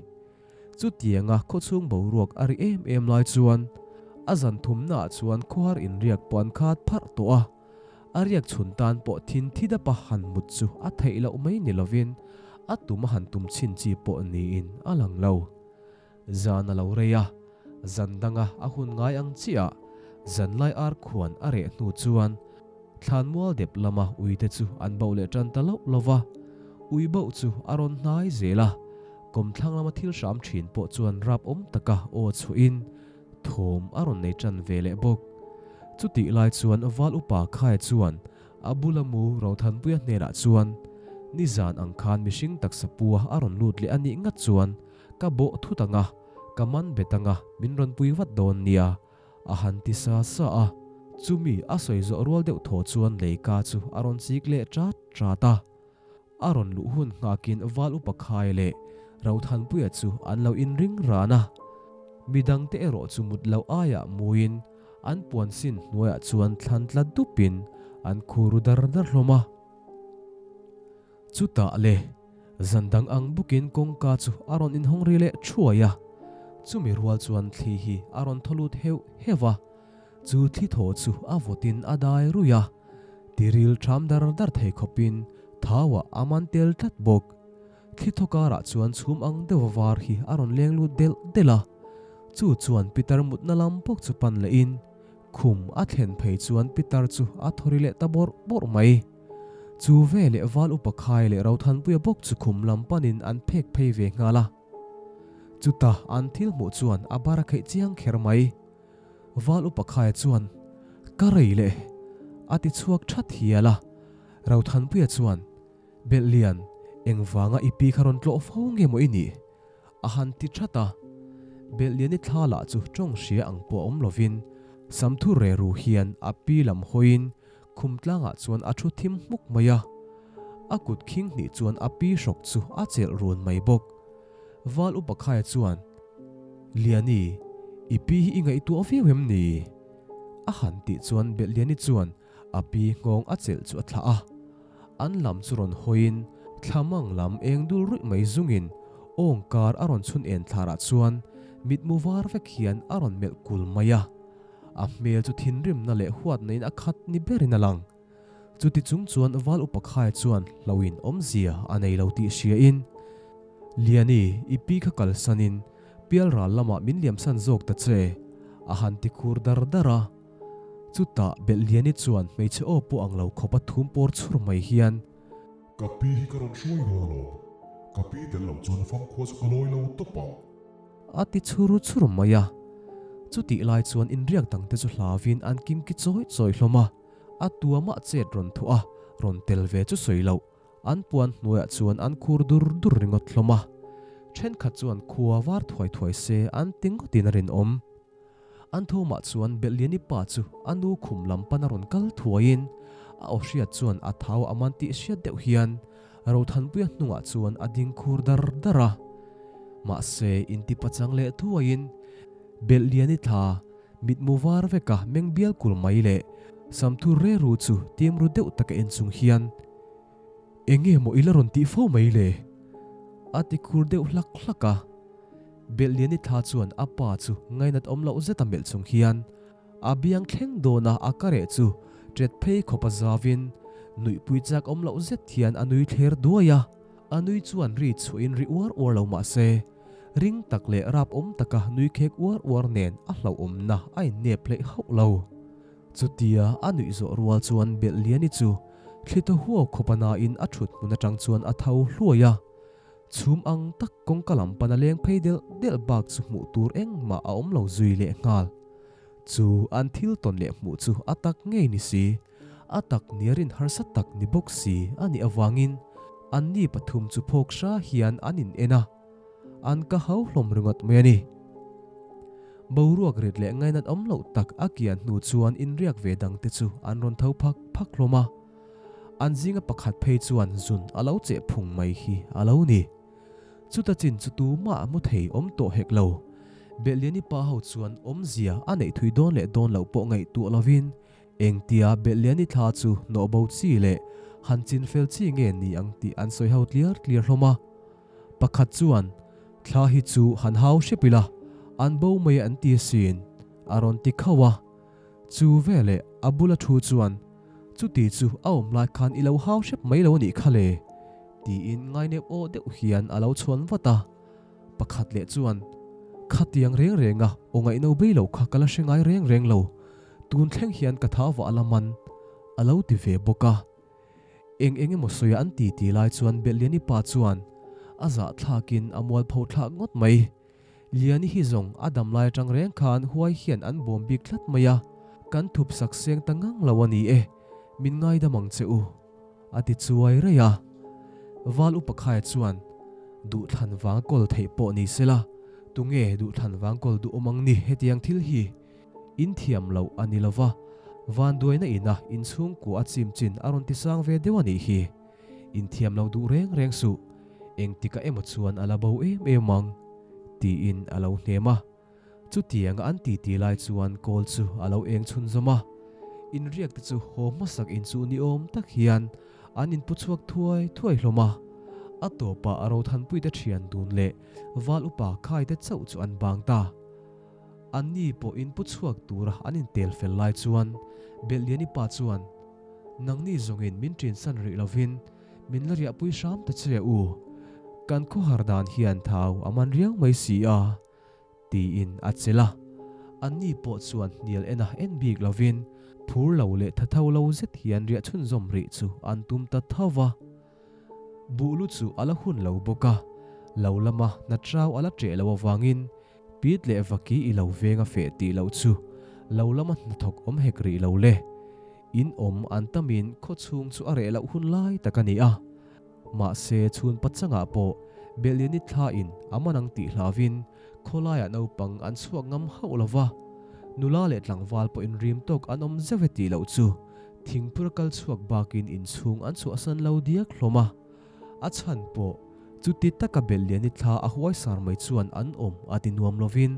Speaker 1: Chutianga khawchhung boruak a ri em em lai chuan a zan thumnaah chuan khawhar inriak pawh an khat pharh tawh a, a riak chhun tan pawh thin thi dapa han mut chu a theih loh mai ni lovin a tum a han tum chhin chi pawh niin a lang lo. Zan a lo rei a, zan danga a hun ngai ang chiah zanlai ar khuan a reh hnu chuan Thlanmual dep lama uite chu an bauh leh tan ta loh lo va, ui bauh chu a rawn hnai zel a, kawmthlang lama thil hram thin pawh chuan rap awm taka aw chhuahin thawm a rawn nei tan ve leh bawk. Chutih lai chuan Val Upa Khaia chuan a bula mu Rothanpuia hnenah chuan, Nizan ang khan mihring taksa pua a rawn lut leh a nih ngat chuan ka bawh thut ang a, ka man bet ang a, min rawn pui vat dawn nia, A han ti sa sa a, chumi a sawi zawh rual deuh thaw chuan leika chu a rawn chik leh ṭat ṭat a. A rawn luh hun nghakin Val Upa Khai leh Rothanpuia chu an lo inring ran a. Midangte erawh chu mut loh aiah muin an puan sin hnuaiah chuan thlan tla dupin an khur ru dar dar hlawm a. Chutah le, zan dang ang bawkin kawngka chu a rawn inhawng ri leh thuai a, chumi rual chuan thli hi a rawn thaw lut heuh heuh a, chu thli thaw chu a vawtin a dai ruih a, tiril ṭham dar dar thei khawpin thauah a man tel tlat bawk. Thli thaw karah chuan chhum ang deuh a var hi a rawn leng lut delh delh a, chu chuan Pitar mutna lam bawk chu pan lehin khum a thlen phei chuan Pitar chu a thaw ri leh ta bawrh bawrh mai. Chu veleh Val Upa Khai leh Rothanpuia bawk chu khum lam panin an phek phei ve nghal a. Chuta an thil hmuh chuan a bar a kheih chiang kher mai. Val Upa Khaia chuan, Ka rei leh! a ti chhuak that hial a. Rothanpuia chuan, Belhlian, engvanga i pi kha rawn tlawh fo nge maw i nih? A han ti that a. Belhliani thla lah chu tawng hria ang pawh a awm lovin, Samthu reru hian a pi lam hawiin Khum tlangah chuan a thu thim hmuk mai a, a kut khing hnih chuan a pi hrawk chu a chelh run mai bawk. Val Upa Khaia chuan, Liani, i pi hi i ngaihtuah viau em ni? A han tih chuan Belhliani chuan a pi nghawng a chelh chu a thlah a. An lam chu rawn hawiin thlamang lam eng dul ruih mai zungin awngkar a rawn chhun en thlarah chuan mitmu var vek hian a rawn melh kul mai a. A hmel chu thinrimna leh huatna-in a khat ni berin a lang. Chuti chung chuan Val Upa Khaia chuan hlauhin awmzia a nei lo tih hriain, Liani, i pi kha kalsanin pialral lamah min liamsan zawk ta che, a han ti khur dar dar a. Chutah Belhliani chuan hmeichhe aw pawh ang lo khawpa thum pawr chhur mai hian,
Speaker 2: Ka pi hi ka rawn hruai dawn alawm, ka pi tel loh chuan famkhua chu ka lawi lo tawp ang.
Speaker 1: A ti chhur chhur mai a. Chutih lai chuan inriak dangte chu hlauvin an kimki chawi chawi hlawm a, a tuamah chet rawn thuah a, rawn tel ve chu sawi loh, an puan hnuaiah chuan an khur dur dur ringawt hlawm a. Thenkhat chuan khua var thuai thuai se an ti ngawtin a rinawm. An thawmah chuan Belhliani pa chu a nu khum lam pana rawn kal thuaiin a aw hriat chuan a thau a man tih hriat deuh hian Rothanpuia hnungah chuan a ding khur dar dar a. Mahse intipachang leh thuaiin Belhliani thla mitmu var veka meng bial kul mai leh Samthur reru chu tim ru deuh taka en chung hian Enge maw i la rawn tih fo mai le? A ti khur deuh hlak hlak a. Belhliani thla chuan a pa chu ngainat awm loh zet a melh chung hian a biang thleng dawn a, a kareh chu ṭet phei khawp a zavin nuihpui chak awm loh zet hian a nui thler duai a. A nui chuan ri chhuahin ri uar uar lo mah se, ring tak leh rap awm taka nui khek uar uar nen a hlauhawmna a innep hleih hauh lo. Chutia a nuih zawh rual chuan Belhliani chu thli thaw huau khawp a nain a thut hmun atang chuan a tho hluai a. Chhum ang tak kawngka lam pana leng phei delh delh bak chu hmuh tur engmah a awm lo zui leh nghal. Chu an thil tawn leh hmuh chu a tak ngei ni si, a tak nia rin harsa tak ni bawk si a nih avangin anni pathum chu phawk hra hian an in en a. An ka hau hlawm ringawt mai a ni. Boruak rit leh ngainat awm loh tak a kian hnu chuan inriak ve dangte chu an rawn tho phak phak hlawm a. An zinga pakhat phei chuan zun a lo cheh phung mai hi a lo ni. Chuta chin chu tumah a hmu thei awm tawh hek lo. Belhliani pa ho chuan awmzia a neih thui dawn leh dawn loh pawh ngaihtuah lovin engtia Belhliani thla chu hnawh bo chi leh han chin fel chi nge ni ang tih an sawi ho tliar tliar hlawm a. Pakhat chuan, Thla hi chu han hau hrep ila, an bo mai an ti asin, a rawn ti khauh a. Chu veleh a bula thu chuan, Chuti chu a awm lai khan i lo hau hrep mai lo anih kha le, tiin ngainep aw deuh hian a lo chhuan vat a. Pakhat leh chuan, Khatiang reng renga aw ngaihno bei lo kha ka la hre ngai reng reng lo, tun thleng hian ka tha vah la man, a lo ti ve bawk a. Eng eng emaw sawi an ti ti lai chuan Belhliani pa chuan a zahthlakin a mualpho thlak ngawt mai. Liani hi zawng a dam lai atang reng khan huai hian an bawm bik tlat mai a, kan thup sak seng ta ngang lo a ni e, min ngaidam ang che u, a ti chuai raih a. Val Upa Khaia chuan duhthlan vang kawl theih pawh ni sela, tunge duhthlan vang kawl duh awm ang ni hetiang thil hi? In thiam loh a ni lova, vanduaina ina inchhungkua a chim chin a rawn ti sang ve deuh a nih hi. In thiam lo duh reng reng suh, engtikah emaw chuan a la bo em em ang, tiin a lo hnem a. Chutianga an titi lai chuan kawl chu a lo eng chhunzawm a, inriak te chu haw hmasak inchuh ni awm tak hian an inpu chhuak thuai thuai hlawm a. A tawpah Rothanpuite thian dun leh Val upa Khaite chauh chu an bang ta. Anni pawh inpu chhuak tura an intel fel lai chuan Belhliani pa chuan, Nangni zawngin min ṭinsan rih lovin min la riahpui hram ta che u. Kan khawhar dan hian thau a man riau mai si a, tiin a chelh a. Anni pawh chuan hnial en a en bik lovin phur lo leh thatho lo zet hian riah chhunzawm rih chu an tum ta tho va. Buh lu chu a la hun lo bawk a, lo lama hna trau a la ṭeh loh avangin Pit leh vaki i lo veng a feh tih loh chu lo lama hnathawk awm hek rih lo le. In awm an tamin khaw chhung chu a reh loh hun lai tak a ni a. Mahse chhun pachangah pawh Belhliani thlain a man ang tih hlauvin khawlaiah naupang an chhuak ngam hauh lo va. Nula leh tlangval pawh inrim tawk an awm zeuh e tih loh chu thingphur kal chhuak bakin inchhung an chhuahsan lo diak hlawm a. A chhan pawh chuti taka Belhliani thla a huai sar mai chuan an awm a ti nuam lovin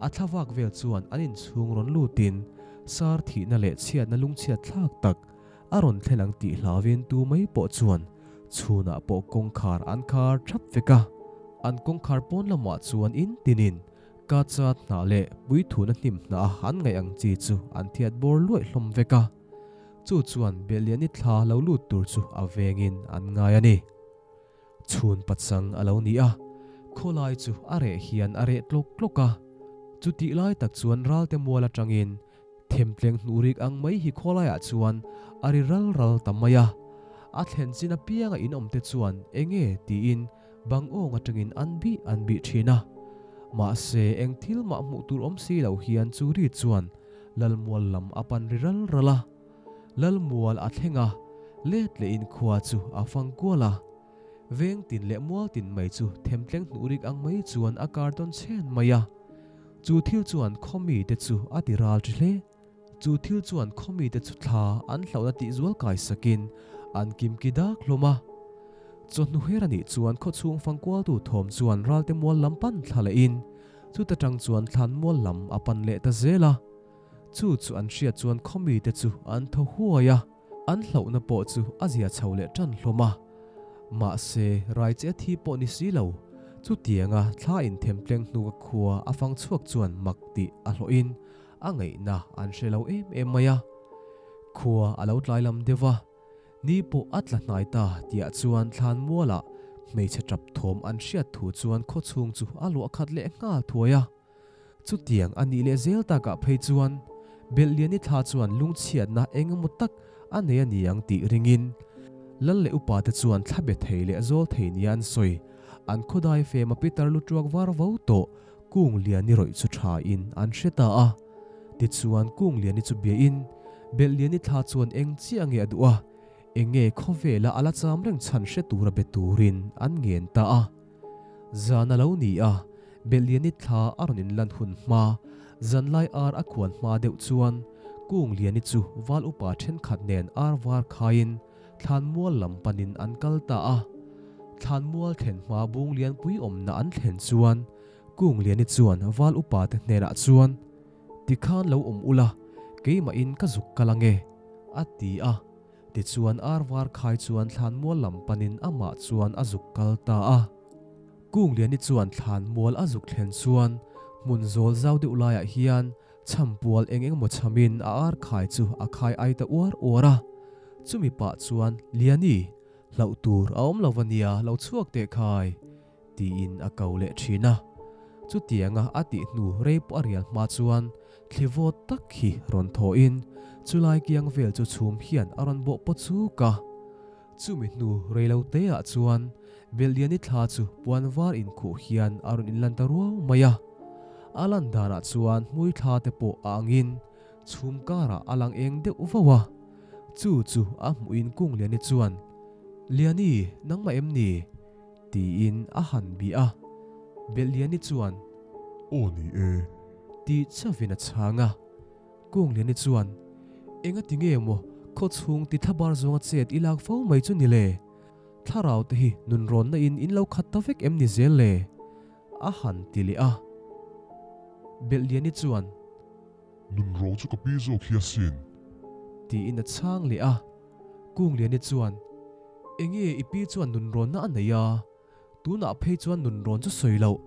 Speaker 1: a thla vak vel chuan an inchhung rawn lutin sar thihna leh chhiatna lungchhiat thlak tak a rawn thlen ang tih hlauvin tu mai pawh chuan chhunah pawh kawngkhar an khar thap vek a. An kawngkhar pawn lamah chuan in tinin kacha hnah leh puithuna hnim hnah a an ngaih ang chi chu an thiat bawr luaih hlawm vek a. Chu chuan Belhliani thla lo lut tur chu a vengin an ngai a ni. Chhun pachang a lo ni a, khawlai chu a reh hian a reh tlawk tlawk a. Chutih lai tak chuan ralte mual atangin themtleng hnuhrik ang mai hi khawlaiah chuan a ri ral ral ta mai a. A thlen chin apianga inawmte chuan enge tiin bang awng atangin an bih an bih thin a. Mahse eng thil mah hmuh tur awm si lo hian chu ri chuan Lalmual lam a pan ri ral ral a, Lalmual a thleng a, let lehin khua chu a fang kual a. Veng tin leh mual tin mai chu themtleng hnuhrik ang mai chuan a kar tawn chhen mai a. Chu thil chuan khaw mite chu a ti ral ṭi hle. Chu thil chuan khaw mite chu thla an hlauhna tih zual kai sakin an kimki dak hlawm a. Chawhnu her a nih chuan khaw chhung fang kualtu thawm chuan ralte mual lam pan thla lehin Chuta tang chuan thlanmual lam a pan leh ta zel a, chu chu an hriat chuan khawmite chu an thaw huai a, an hlauhna pawh chu a zia chho leh tan hlawm a. Mahse, rai che thi pawh ni si lo, chutianga thla inthemtleng hnuka khua a fang chhuak chuan mak tih a hlawhin a ngaihna an hre lo em em mai a. Khua a lo tlai lam deuh va. Ni pawh a tla hnai ta tiah chuan thlanmualah hmeichhe tap thawm an hriat thu chuan khawchhung chu a luah khat leh nghal thuai a. Chutiang a nih leh zel takah phei chuan Belhliani thla chuan lungchhiatna eng emaw tak a nei a ni ang tih ringin Lal leh upa te chuan thla be thei leh zawl thei nia an sawi. An khawdai fem a pitar lu tuak var vo tawh Kungliani rawih chu tha in an hre ta a. Tichuan Kungliani chu bia in, Belhliani thla chuan eng chiah nge a duh a, eng nge khawvela a la cham reng chhan hre tura be turin an ngen ta a. Zan a lo ni a, Belhliani thla a rawn inlan hun hma, zanlai ar a khuan hma deuh chuan Kungliani chu val upa thenkhat nen ar var khaiin Thlanmual lam panin an kal ta a. Thlanmual thlen hma bung lianpui awmna an thlen chuan Kungliani chuan val upa te hnenah chuan, Tikhan lo awm ula, keimahin ka zuk kal ange, a ti a. Tichuan ar var khai chuan thlanmual lam panin amah chuan a zuk kal ta a. Kungliani chuan thlanmual a zuk thlen chuan hmun zawl zau deuh laiah hian Chhampual eng eng maw chhamin a ar khai chu a khai ai ta uar uar a. Chumi pah chuan, Liani, hlauh tur a awm lo va nia, lo chhuak teh khai, tiin a ko leh thin a. Chutianga a tih hnu rei pawh a rial hma chuan thli vawt tak hi rawn thawhin chulai kiang vel chu chhum hian a rawn bawh paw chuk a. Chumi hnu rei lo te ah chuan Belhliani thla chu puan var inkhuh hian a rawn inlan ta ruau mai a. A lan danah chuan hmui thla te pawh a angin chhum karah a lang eng deuh vauh a. Chu chu a hmuhin Kungliani chuan, Liani, nangmah em ni? tiin a han bih a. Belhliani chuan,
Speaker 2: Aw ni e.
Speaker 1: Ti chauhin a chhang a. Kungliani chuan, Enga ti nge maw khaw chhung ti thlabar zawnga chet i lak fo mai chu ni le? Thlarau te hi nunrawnna in in lo khat ta vek em ni zel le? A han ti leh a. Belhliani chuan.
Speaker 2: Nunrawng chu ka pi zawk hi asin.
Speaker 1: Tiin a chhang leh a. Kungliani chuan, Enge i pi chuan nunrawnna a nei a? Tunah phei chuan nunrawn chu sawi loh,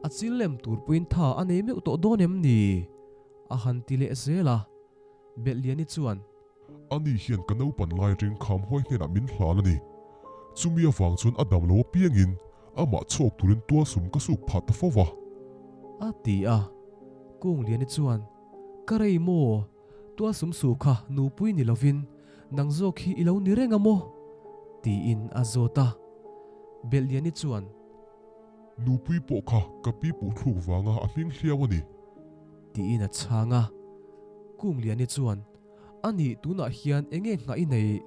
Speaker 1: a chil lem tur puiin tha a nei meuh tawh dawn em ni? A han ti leh zel a. Belhliani chuan.
Speaker 2: Ani hian ka naupan lai ring kham huai hnenah min hlan a ni. Chumi avang chuan a dam lo apiangin amah chhawk turin tualsum ka suk phah ta fo va.
Speaker 1: A ti a. Kungliani chuan, Ka rei maw? Tualsum su kha nupui ni lovin nang zawk hi i lo ni reng a maw? tiin a zawt a. Belhliani chuan.
Speaker 2: Nupui pawh kha ka pi puh thluk vanga a hming hliau a ni.
Speaker 1: Tiin a chhang a. Kungliani chuan, Ani tunah hian enge nghah i neih?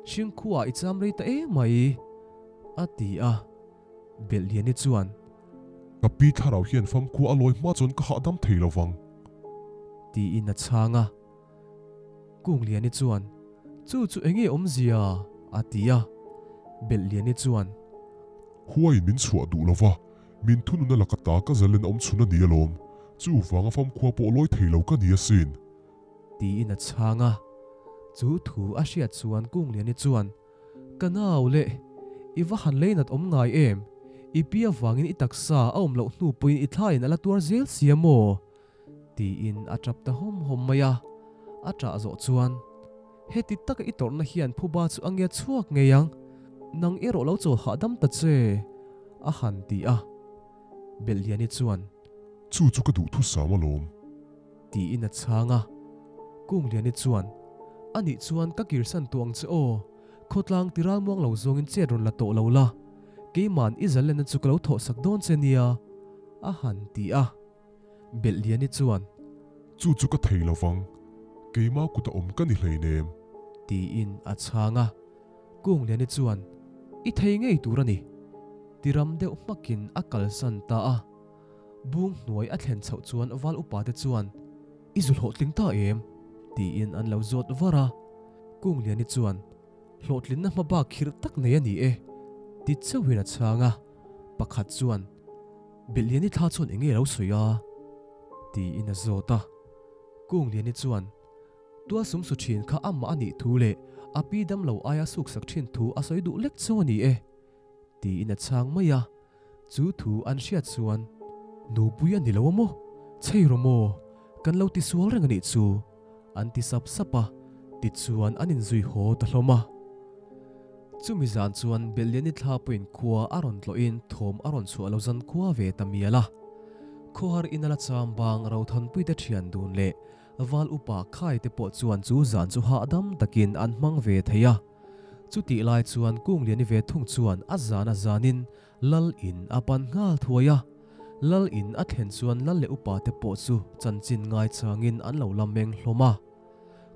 Speaker 1: Hringkhuaah i cham rei ta em mai? a ti a. Belhliani chuan.
Speaker 2: Ka pi thlarau hian famkhua a lawi hma chuan ka hahdam thei lo vang.
Speaker 1: Tiin a chhang a. Kungliani chuan, Chu chu enge awmzia? a ti a. Belhliani chuan.
Speaker 2: Huaiin min chhuah duh lo va, min thununa laka ta ka zalen awm chhun a ni alawm. Chuvanga famkhua pawh lawi thei lo ka ni asin.
Speaker 1: Tiin a chhang a. Chu thu a hriat chuan Kungliani chuan, Ka nau leh, i va han leinat awm ngai em? I pi avangin i taksa a awm loh hnu pawhin i thlaiin a la tuar zel si a maw? Tiin a tap ta hawm hawm mai a. A tah zawh chuan, Heti taka i tawrhna hian phuba chu a ngia chhuak ngei ang, nang erawh lo chawl hahdam ta che, a han ti a. Belhliani chuan.
Speaker 2: Chu chu ka duhthusam alawm.
Speaker 1: Tiin a chhang a. Kungliani chuan, Anih chuan ka kirsan tawh ang che aw, khawtlang ti ralmuang lo zawngin chet rawn la tawh lo la, keiman i zalenna chu ka lo thawhsak dawn che nia, a han ti a. Belhliani chuan,
Speaker 2: Chu chu ka thei lo vang, keima kuta awm ka ni hleinem.
Speaker 1: Tiin a chhang a. Kungliani chuan, I thei ngei tur a ni, ti ram deuh hmakin a kalsan ta a. Bung hnuai a thlen chhoh chuan val upa te chuan, I zu hlawhtling ta em? tiin an lo zawt var a. Kungliani chuan, Hlawhtlinna hma bak khirh tak nei a ni e, ti chauhin a chhang a. Pakhat chuan, Belhliani thla chuan enge lo sawi a? tiin a zawt a. Kungliani chuan, Tualsum su thin kha amah a nih thu leh a pi damlo aia suksak thin thu a sawi duh lek chauh a ni e, tiin a chhang mai a. Chu thu an hriat chuan, Nupui a ni lo a maw? Chhei rawh maw? Kan lo ti sual reng a nih chu, an ti sap sap a, tichuan an inzui haw ta hlawm a. Chumi zan chuan Belliani thla pawhin khua a rawn tlawhin thawm a rawn chhuah lo zan khua ve ta mial a. Khawhar ina la cham bang Rothanpuite thian dun leh Val upa Khai te pawh chuan chu zan chu hahdam takin an hmang ve thei a. Chutih lai chuan Kungliani ve thung chuan a zan a zanin Lal in a pan nghal thuai a. Lal in a thlen chuan Lal leh upa te pawh chu chanchin ngaichangin an lo la meng hlawm a.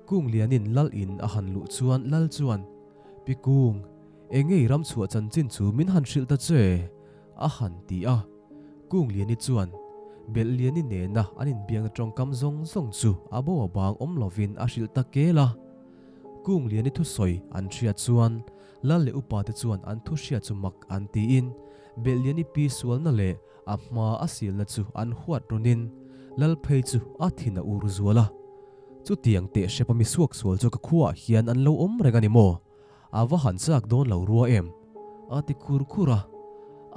Speaker 1: Kunglianin Lal in a han luh chuan Lal chuan, Pi Kung, engei ram chhuah chanchin chu min han hrilh ta che? a han ti a. Kungliani chuan Belhliani nena an inbiakna tawngkam zawng zawng chu a bo a bang awm lovin a hrilh ta kel a. Kungliani thusawi an hriat chuan Lal leh upate chuan an thu hriat chu mak an tiin Belhliani pi sualna leh a hma a silna chu an huat rawnin Lal phei chu a thin a ur zual a. Chutiang teh hrepa mi suaksual chu ka khuaah hian an lo awm reng a ni maw? A va han chak dawn lo rua em? A ti khur khur a.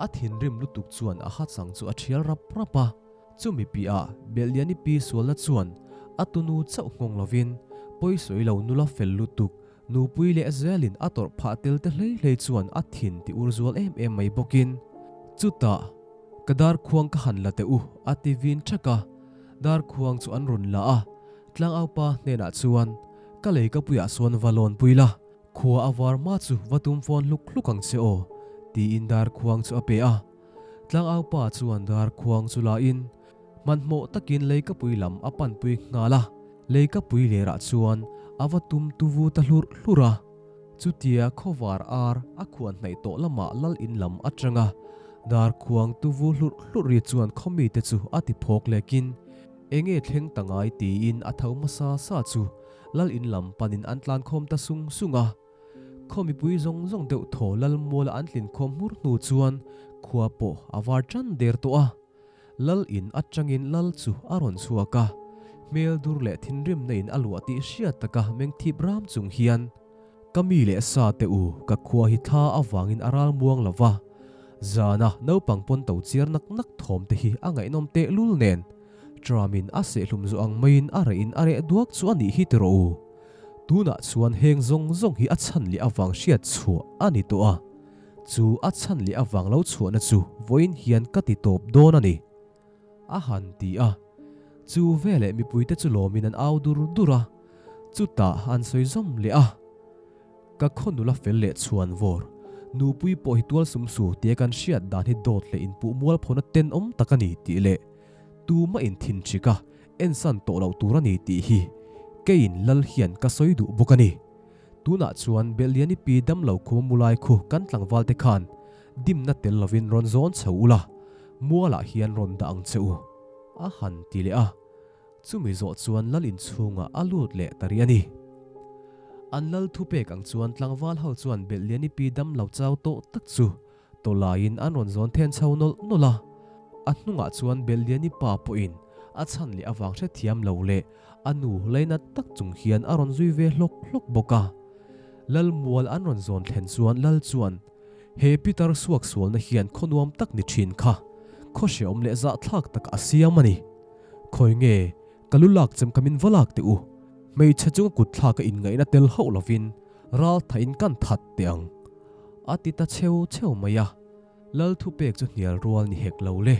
Speaker 1: A thinrim lutuk chuan a hachang chu a thial rap rap a. Chumi piah Belhliani pi sualna chuan a tunu chauh nghawng lovin pawisawi lo nula fel lutuk nupui leh zelin a tawrh phah tel te hlei hlei chuan a thin ti ur zual em em mai bawkin chutah ka darkhuang ka han la teh u a ti vin thak a. Darkhuang chu an rawn la a. Tlangaupa hnenah chuan Ka lei ka puiah sawn va lawn pui la, khua a var hma chu va tum fawn hluk hluk ang che aw, tiin darkhuang chu a pe a. Tlangaupa chuan darkhuang chu lain hmanhmawh takin leikapui lam a panpui nghal a, leikapui lerah chuan a va tum tuvu ta hlurh hlurh a. Chutia khawvar ar a khuan hnaih tawh lamah lal in lam atanga darkhuang tuvu hlurh hlurh ri chuan khawmite chu a ti phawk lekin, Enge thleng ta ngai tiin a tho hmasa sa chu lal in lam panin an tlan khawm ta sung sung a. Khaw mipui zawng zawng deuh thaw lal muala an tlin khawm hmur hnu chuan khua pawh a var tan der tawh a. Lal in atangin Lal chu a rawn chhuak a, hmel dur leh thinrimna in a luah tih hriat taka meng thip ram chung hian, Ka mi leh sa te u, ka khua hi thla avangin a ral muang lo va, zana naupang pawn to chiar nak nak thawm te hi a ngaihnawm teh lul nen, Tram-in a sehhlum zawh ang maiin a reh in a reh duak chu a nih hi ti rawh u. Tunah chuan heng zawng zawng hi a chhan leh avang hriat chhuah a ni tawh a, chu a chhan leh avang lo chhuahna chu vawiin hian ka ti tawp dawn a ni. A han ti a, chu veleh mipuite chu lawmin an au dur dur a, chutah an sawi zawm leh a. Ka khaw nula fel leh chhuan vawr, nupui pawh hi tual sum su tia kan hriat dan hi dawt leh inpuh mualphawna tenawm tak a ni tih leh tumah inthin hrik a ensan tawh loh tur a ni tih hi keiin lal hian ka sawi duh bawk a ni. Tunah chuan Belliani pi damlo khuma mulai khu kan tlangval te khan dimna tel lovin rawn zawn chho ula, mualah hian rawn dah ang che u, a han ti leh a. Chumi zawh chuan lal inchhungah a lut leh ta rih a ni. An lal thupek ang chuan tlangval ho chuan Belliani pi damlo chau tawh tak chu Tawlaiin an rawn zawn then chho nawlh nawlh a, a hnungah chuan Belliani pa pawhin a chhan leh avang hrethiam lo leh a nu lainat tak chung hian a rawn zui ve hlawk hlawk bawk a. Lal mual an rawn zawn thlen chuan Lal chuan, He Peter suaksualna hian khaw nuam tak ni thin kha, khaw hreawm leh zahthlak tak a siam a ni. Khawi nge, ka lu lak chem kha min va lak teh u. Hmeichhe chunga kut thlak a inngaihna tel hauh lovin ral thain kan that teh ang. A ti ta cheu cheu mai a, Lal thupek chu hnial rual ni hek lo le.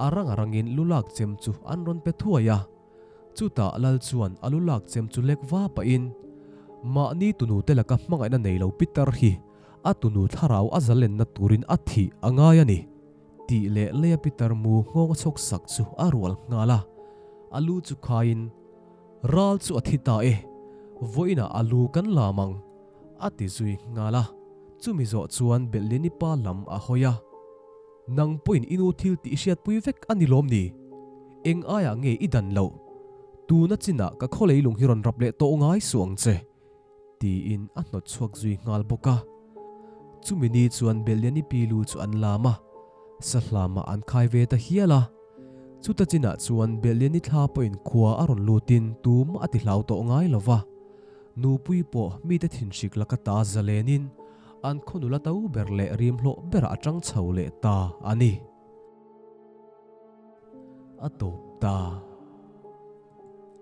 Speaker 1: A rang a rangin lu lak chem chu an rawn pe thuai a. Chutah Lal chuan a lu lak chem chu lek va pahin, Mahni tunu te laka hmangaihna nei lo Peter hi a tunu thlarau a zalenna turin a thih a ngai a ni, tih leh leia Peter mu nghawng a chhawk sak chu a rual nghal a. A lu chu khaiin, Ral chu a thi ta e, vawiinah a lu kan lam ang. A ti zui nghal a, chumi zawh chuan Belliani pa lam a hawi a. Nang pawhin i nu thil tih i hriatpui vek a ni lawm ni? Eng aiah nge i dan loh? Tuna chinah ka khawlei lung hi rawn rap leh tawh ngai suh ang che, tiin a hnawt chhuak zui nghal bawk a. Chumi ni chuan Belliani pi lu chu an lam a, sahlamah an khai ve ta hial a. Chuta chinah chuan Belliani thla pawhin khua a rawn lutin tumah a ti hlau tawh ngai lo va. Nupui pawh mite thinhrik laka ta zalenin an khaw nula to ber leh rim hlawh berah a tang chho leh ta a ni. A tawp ta.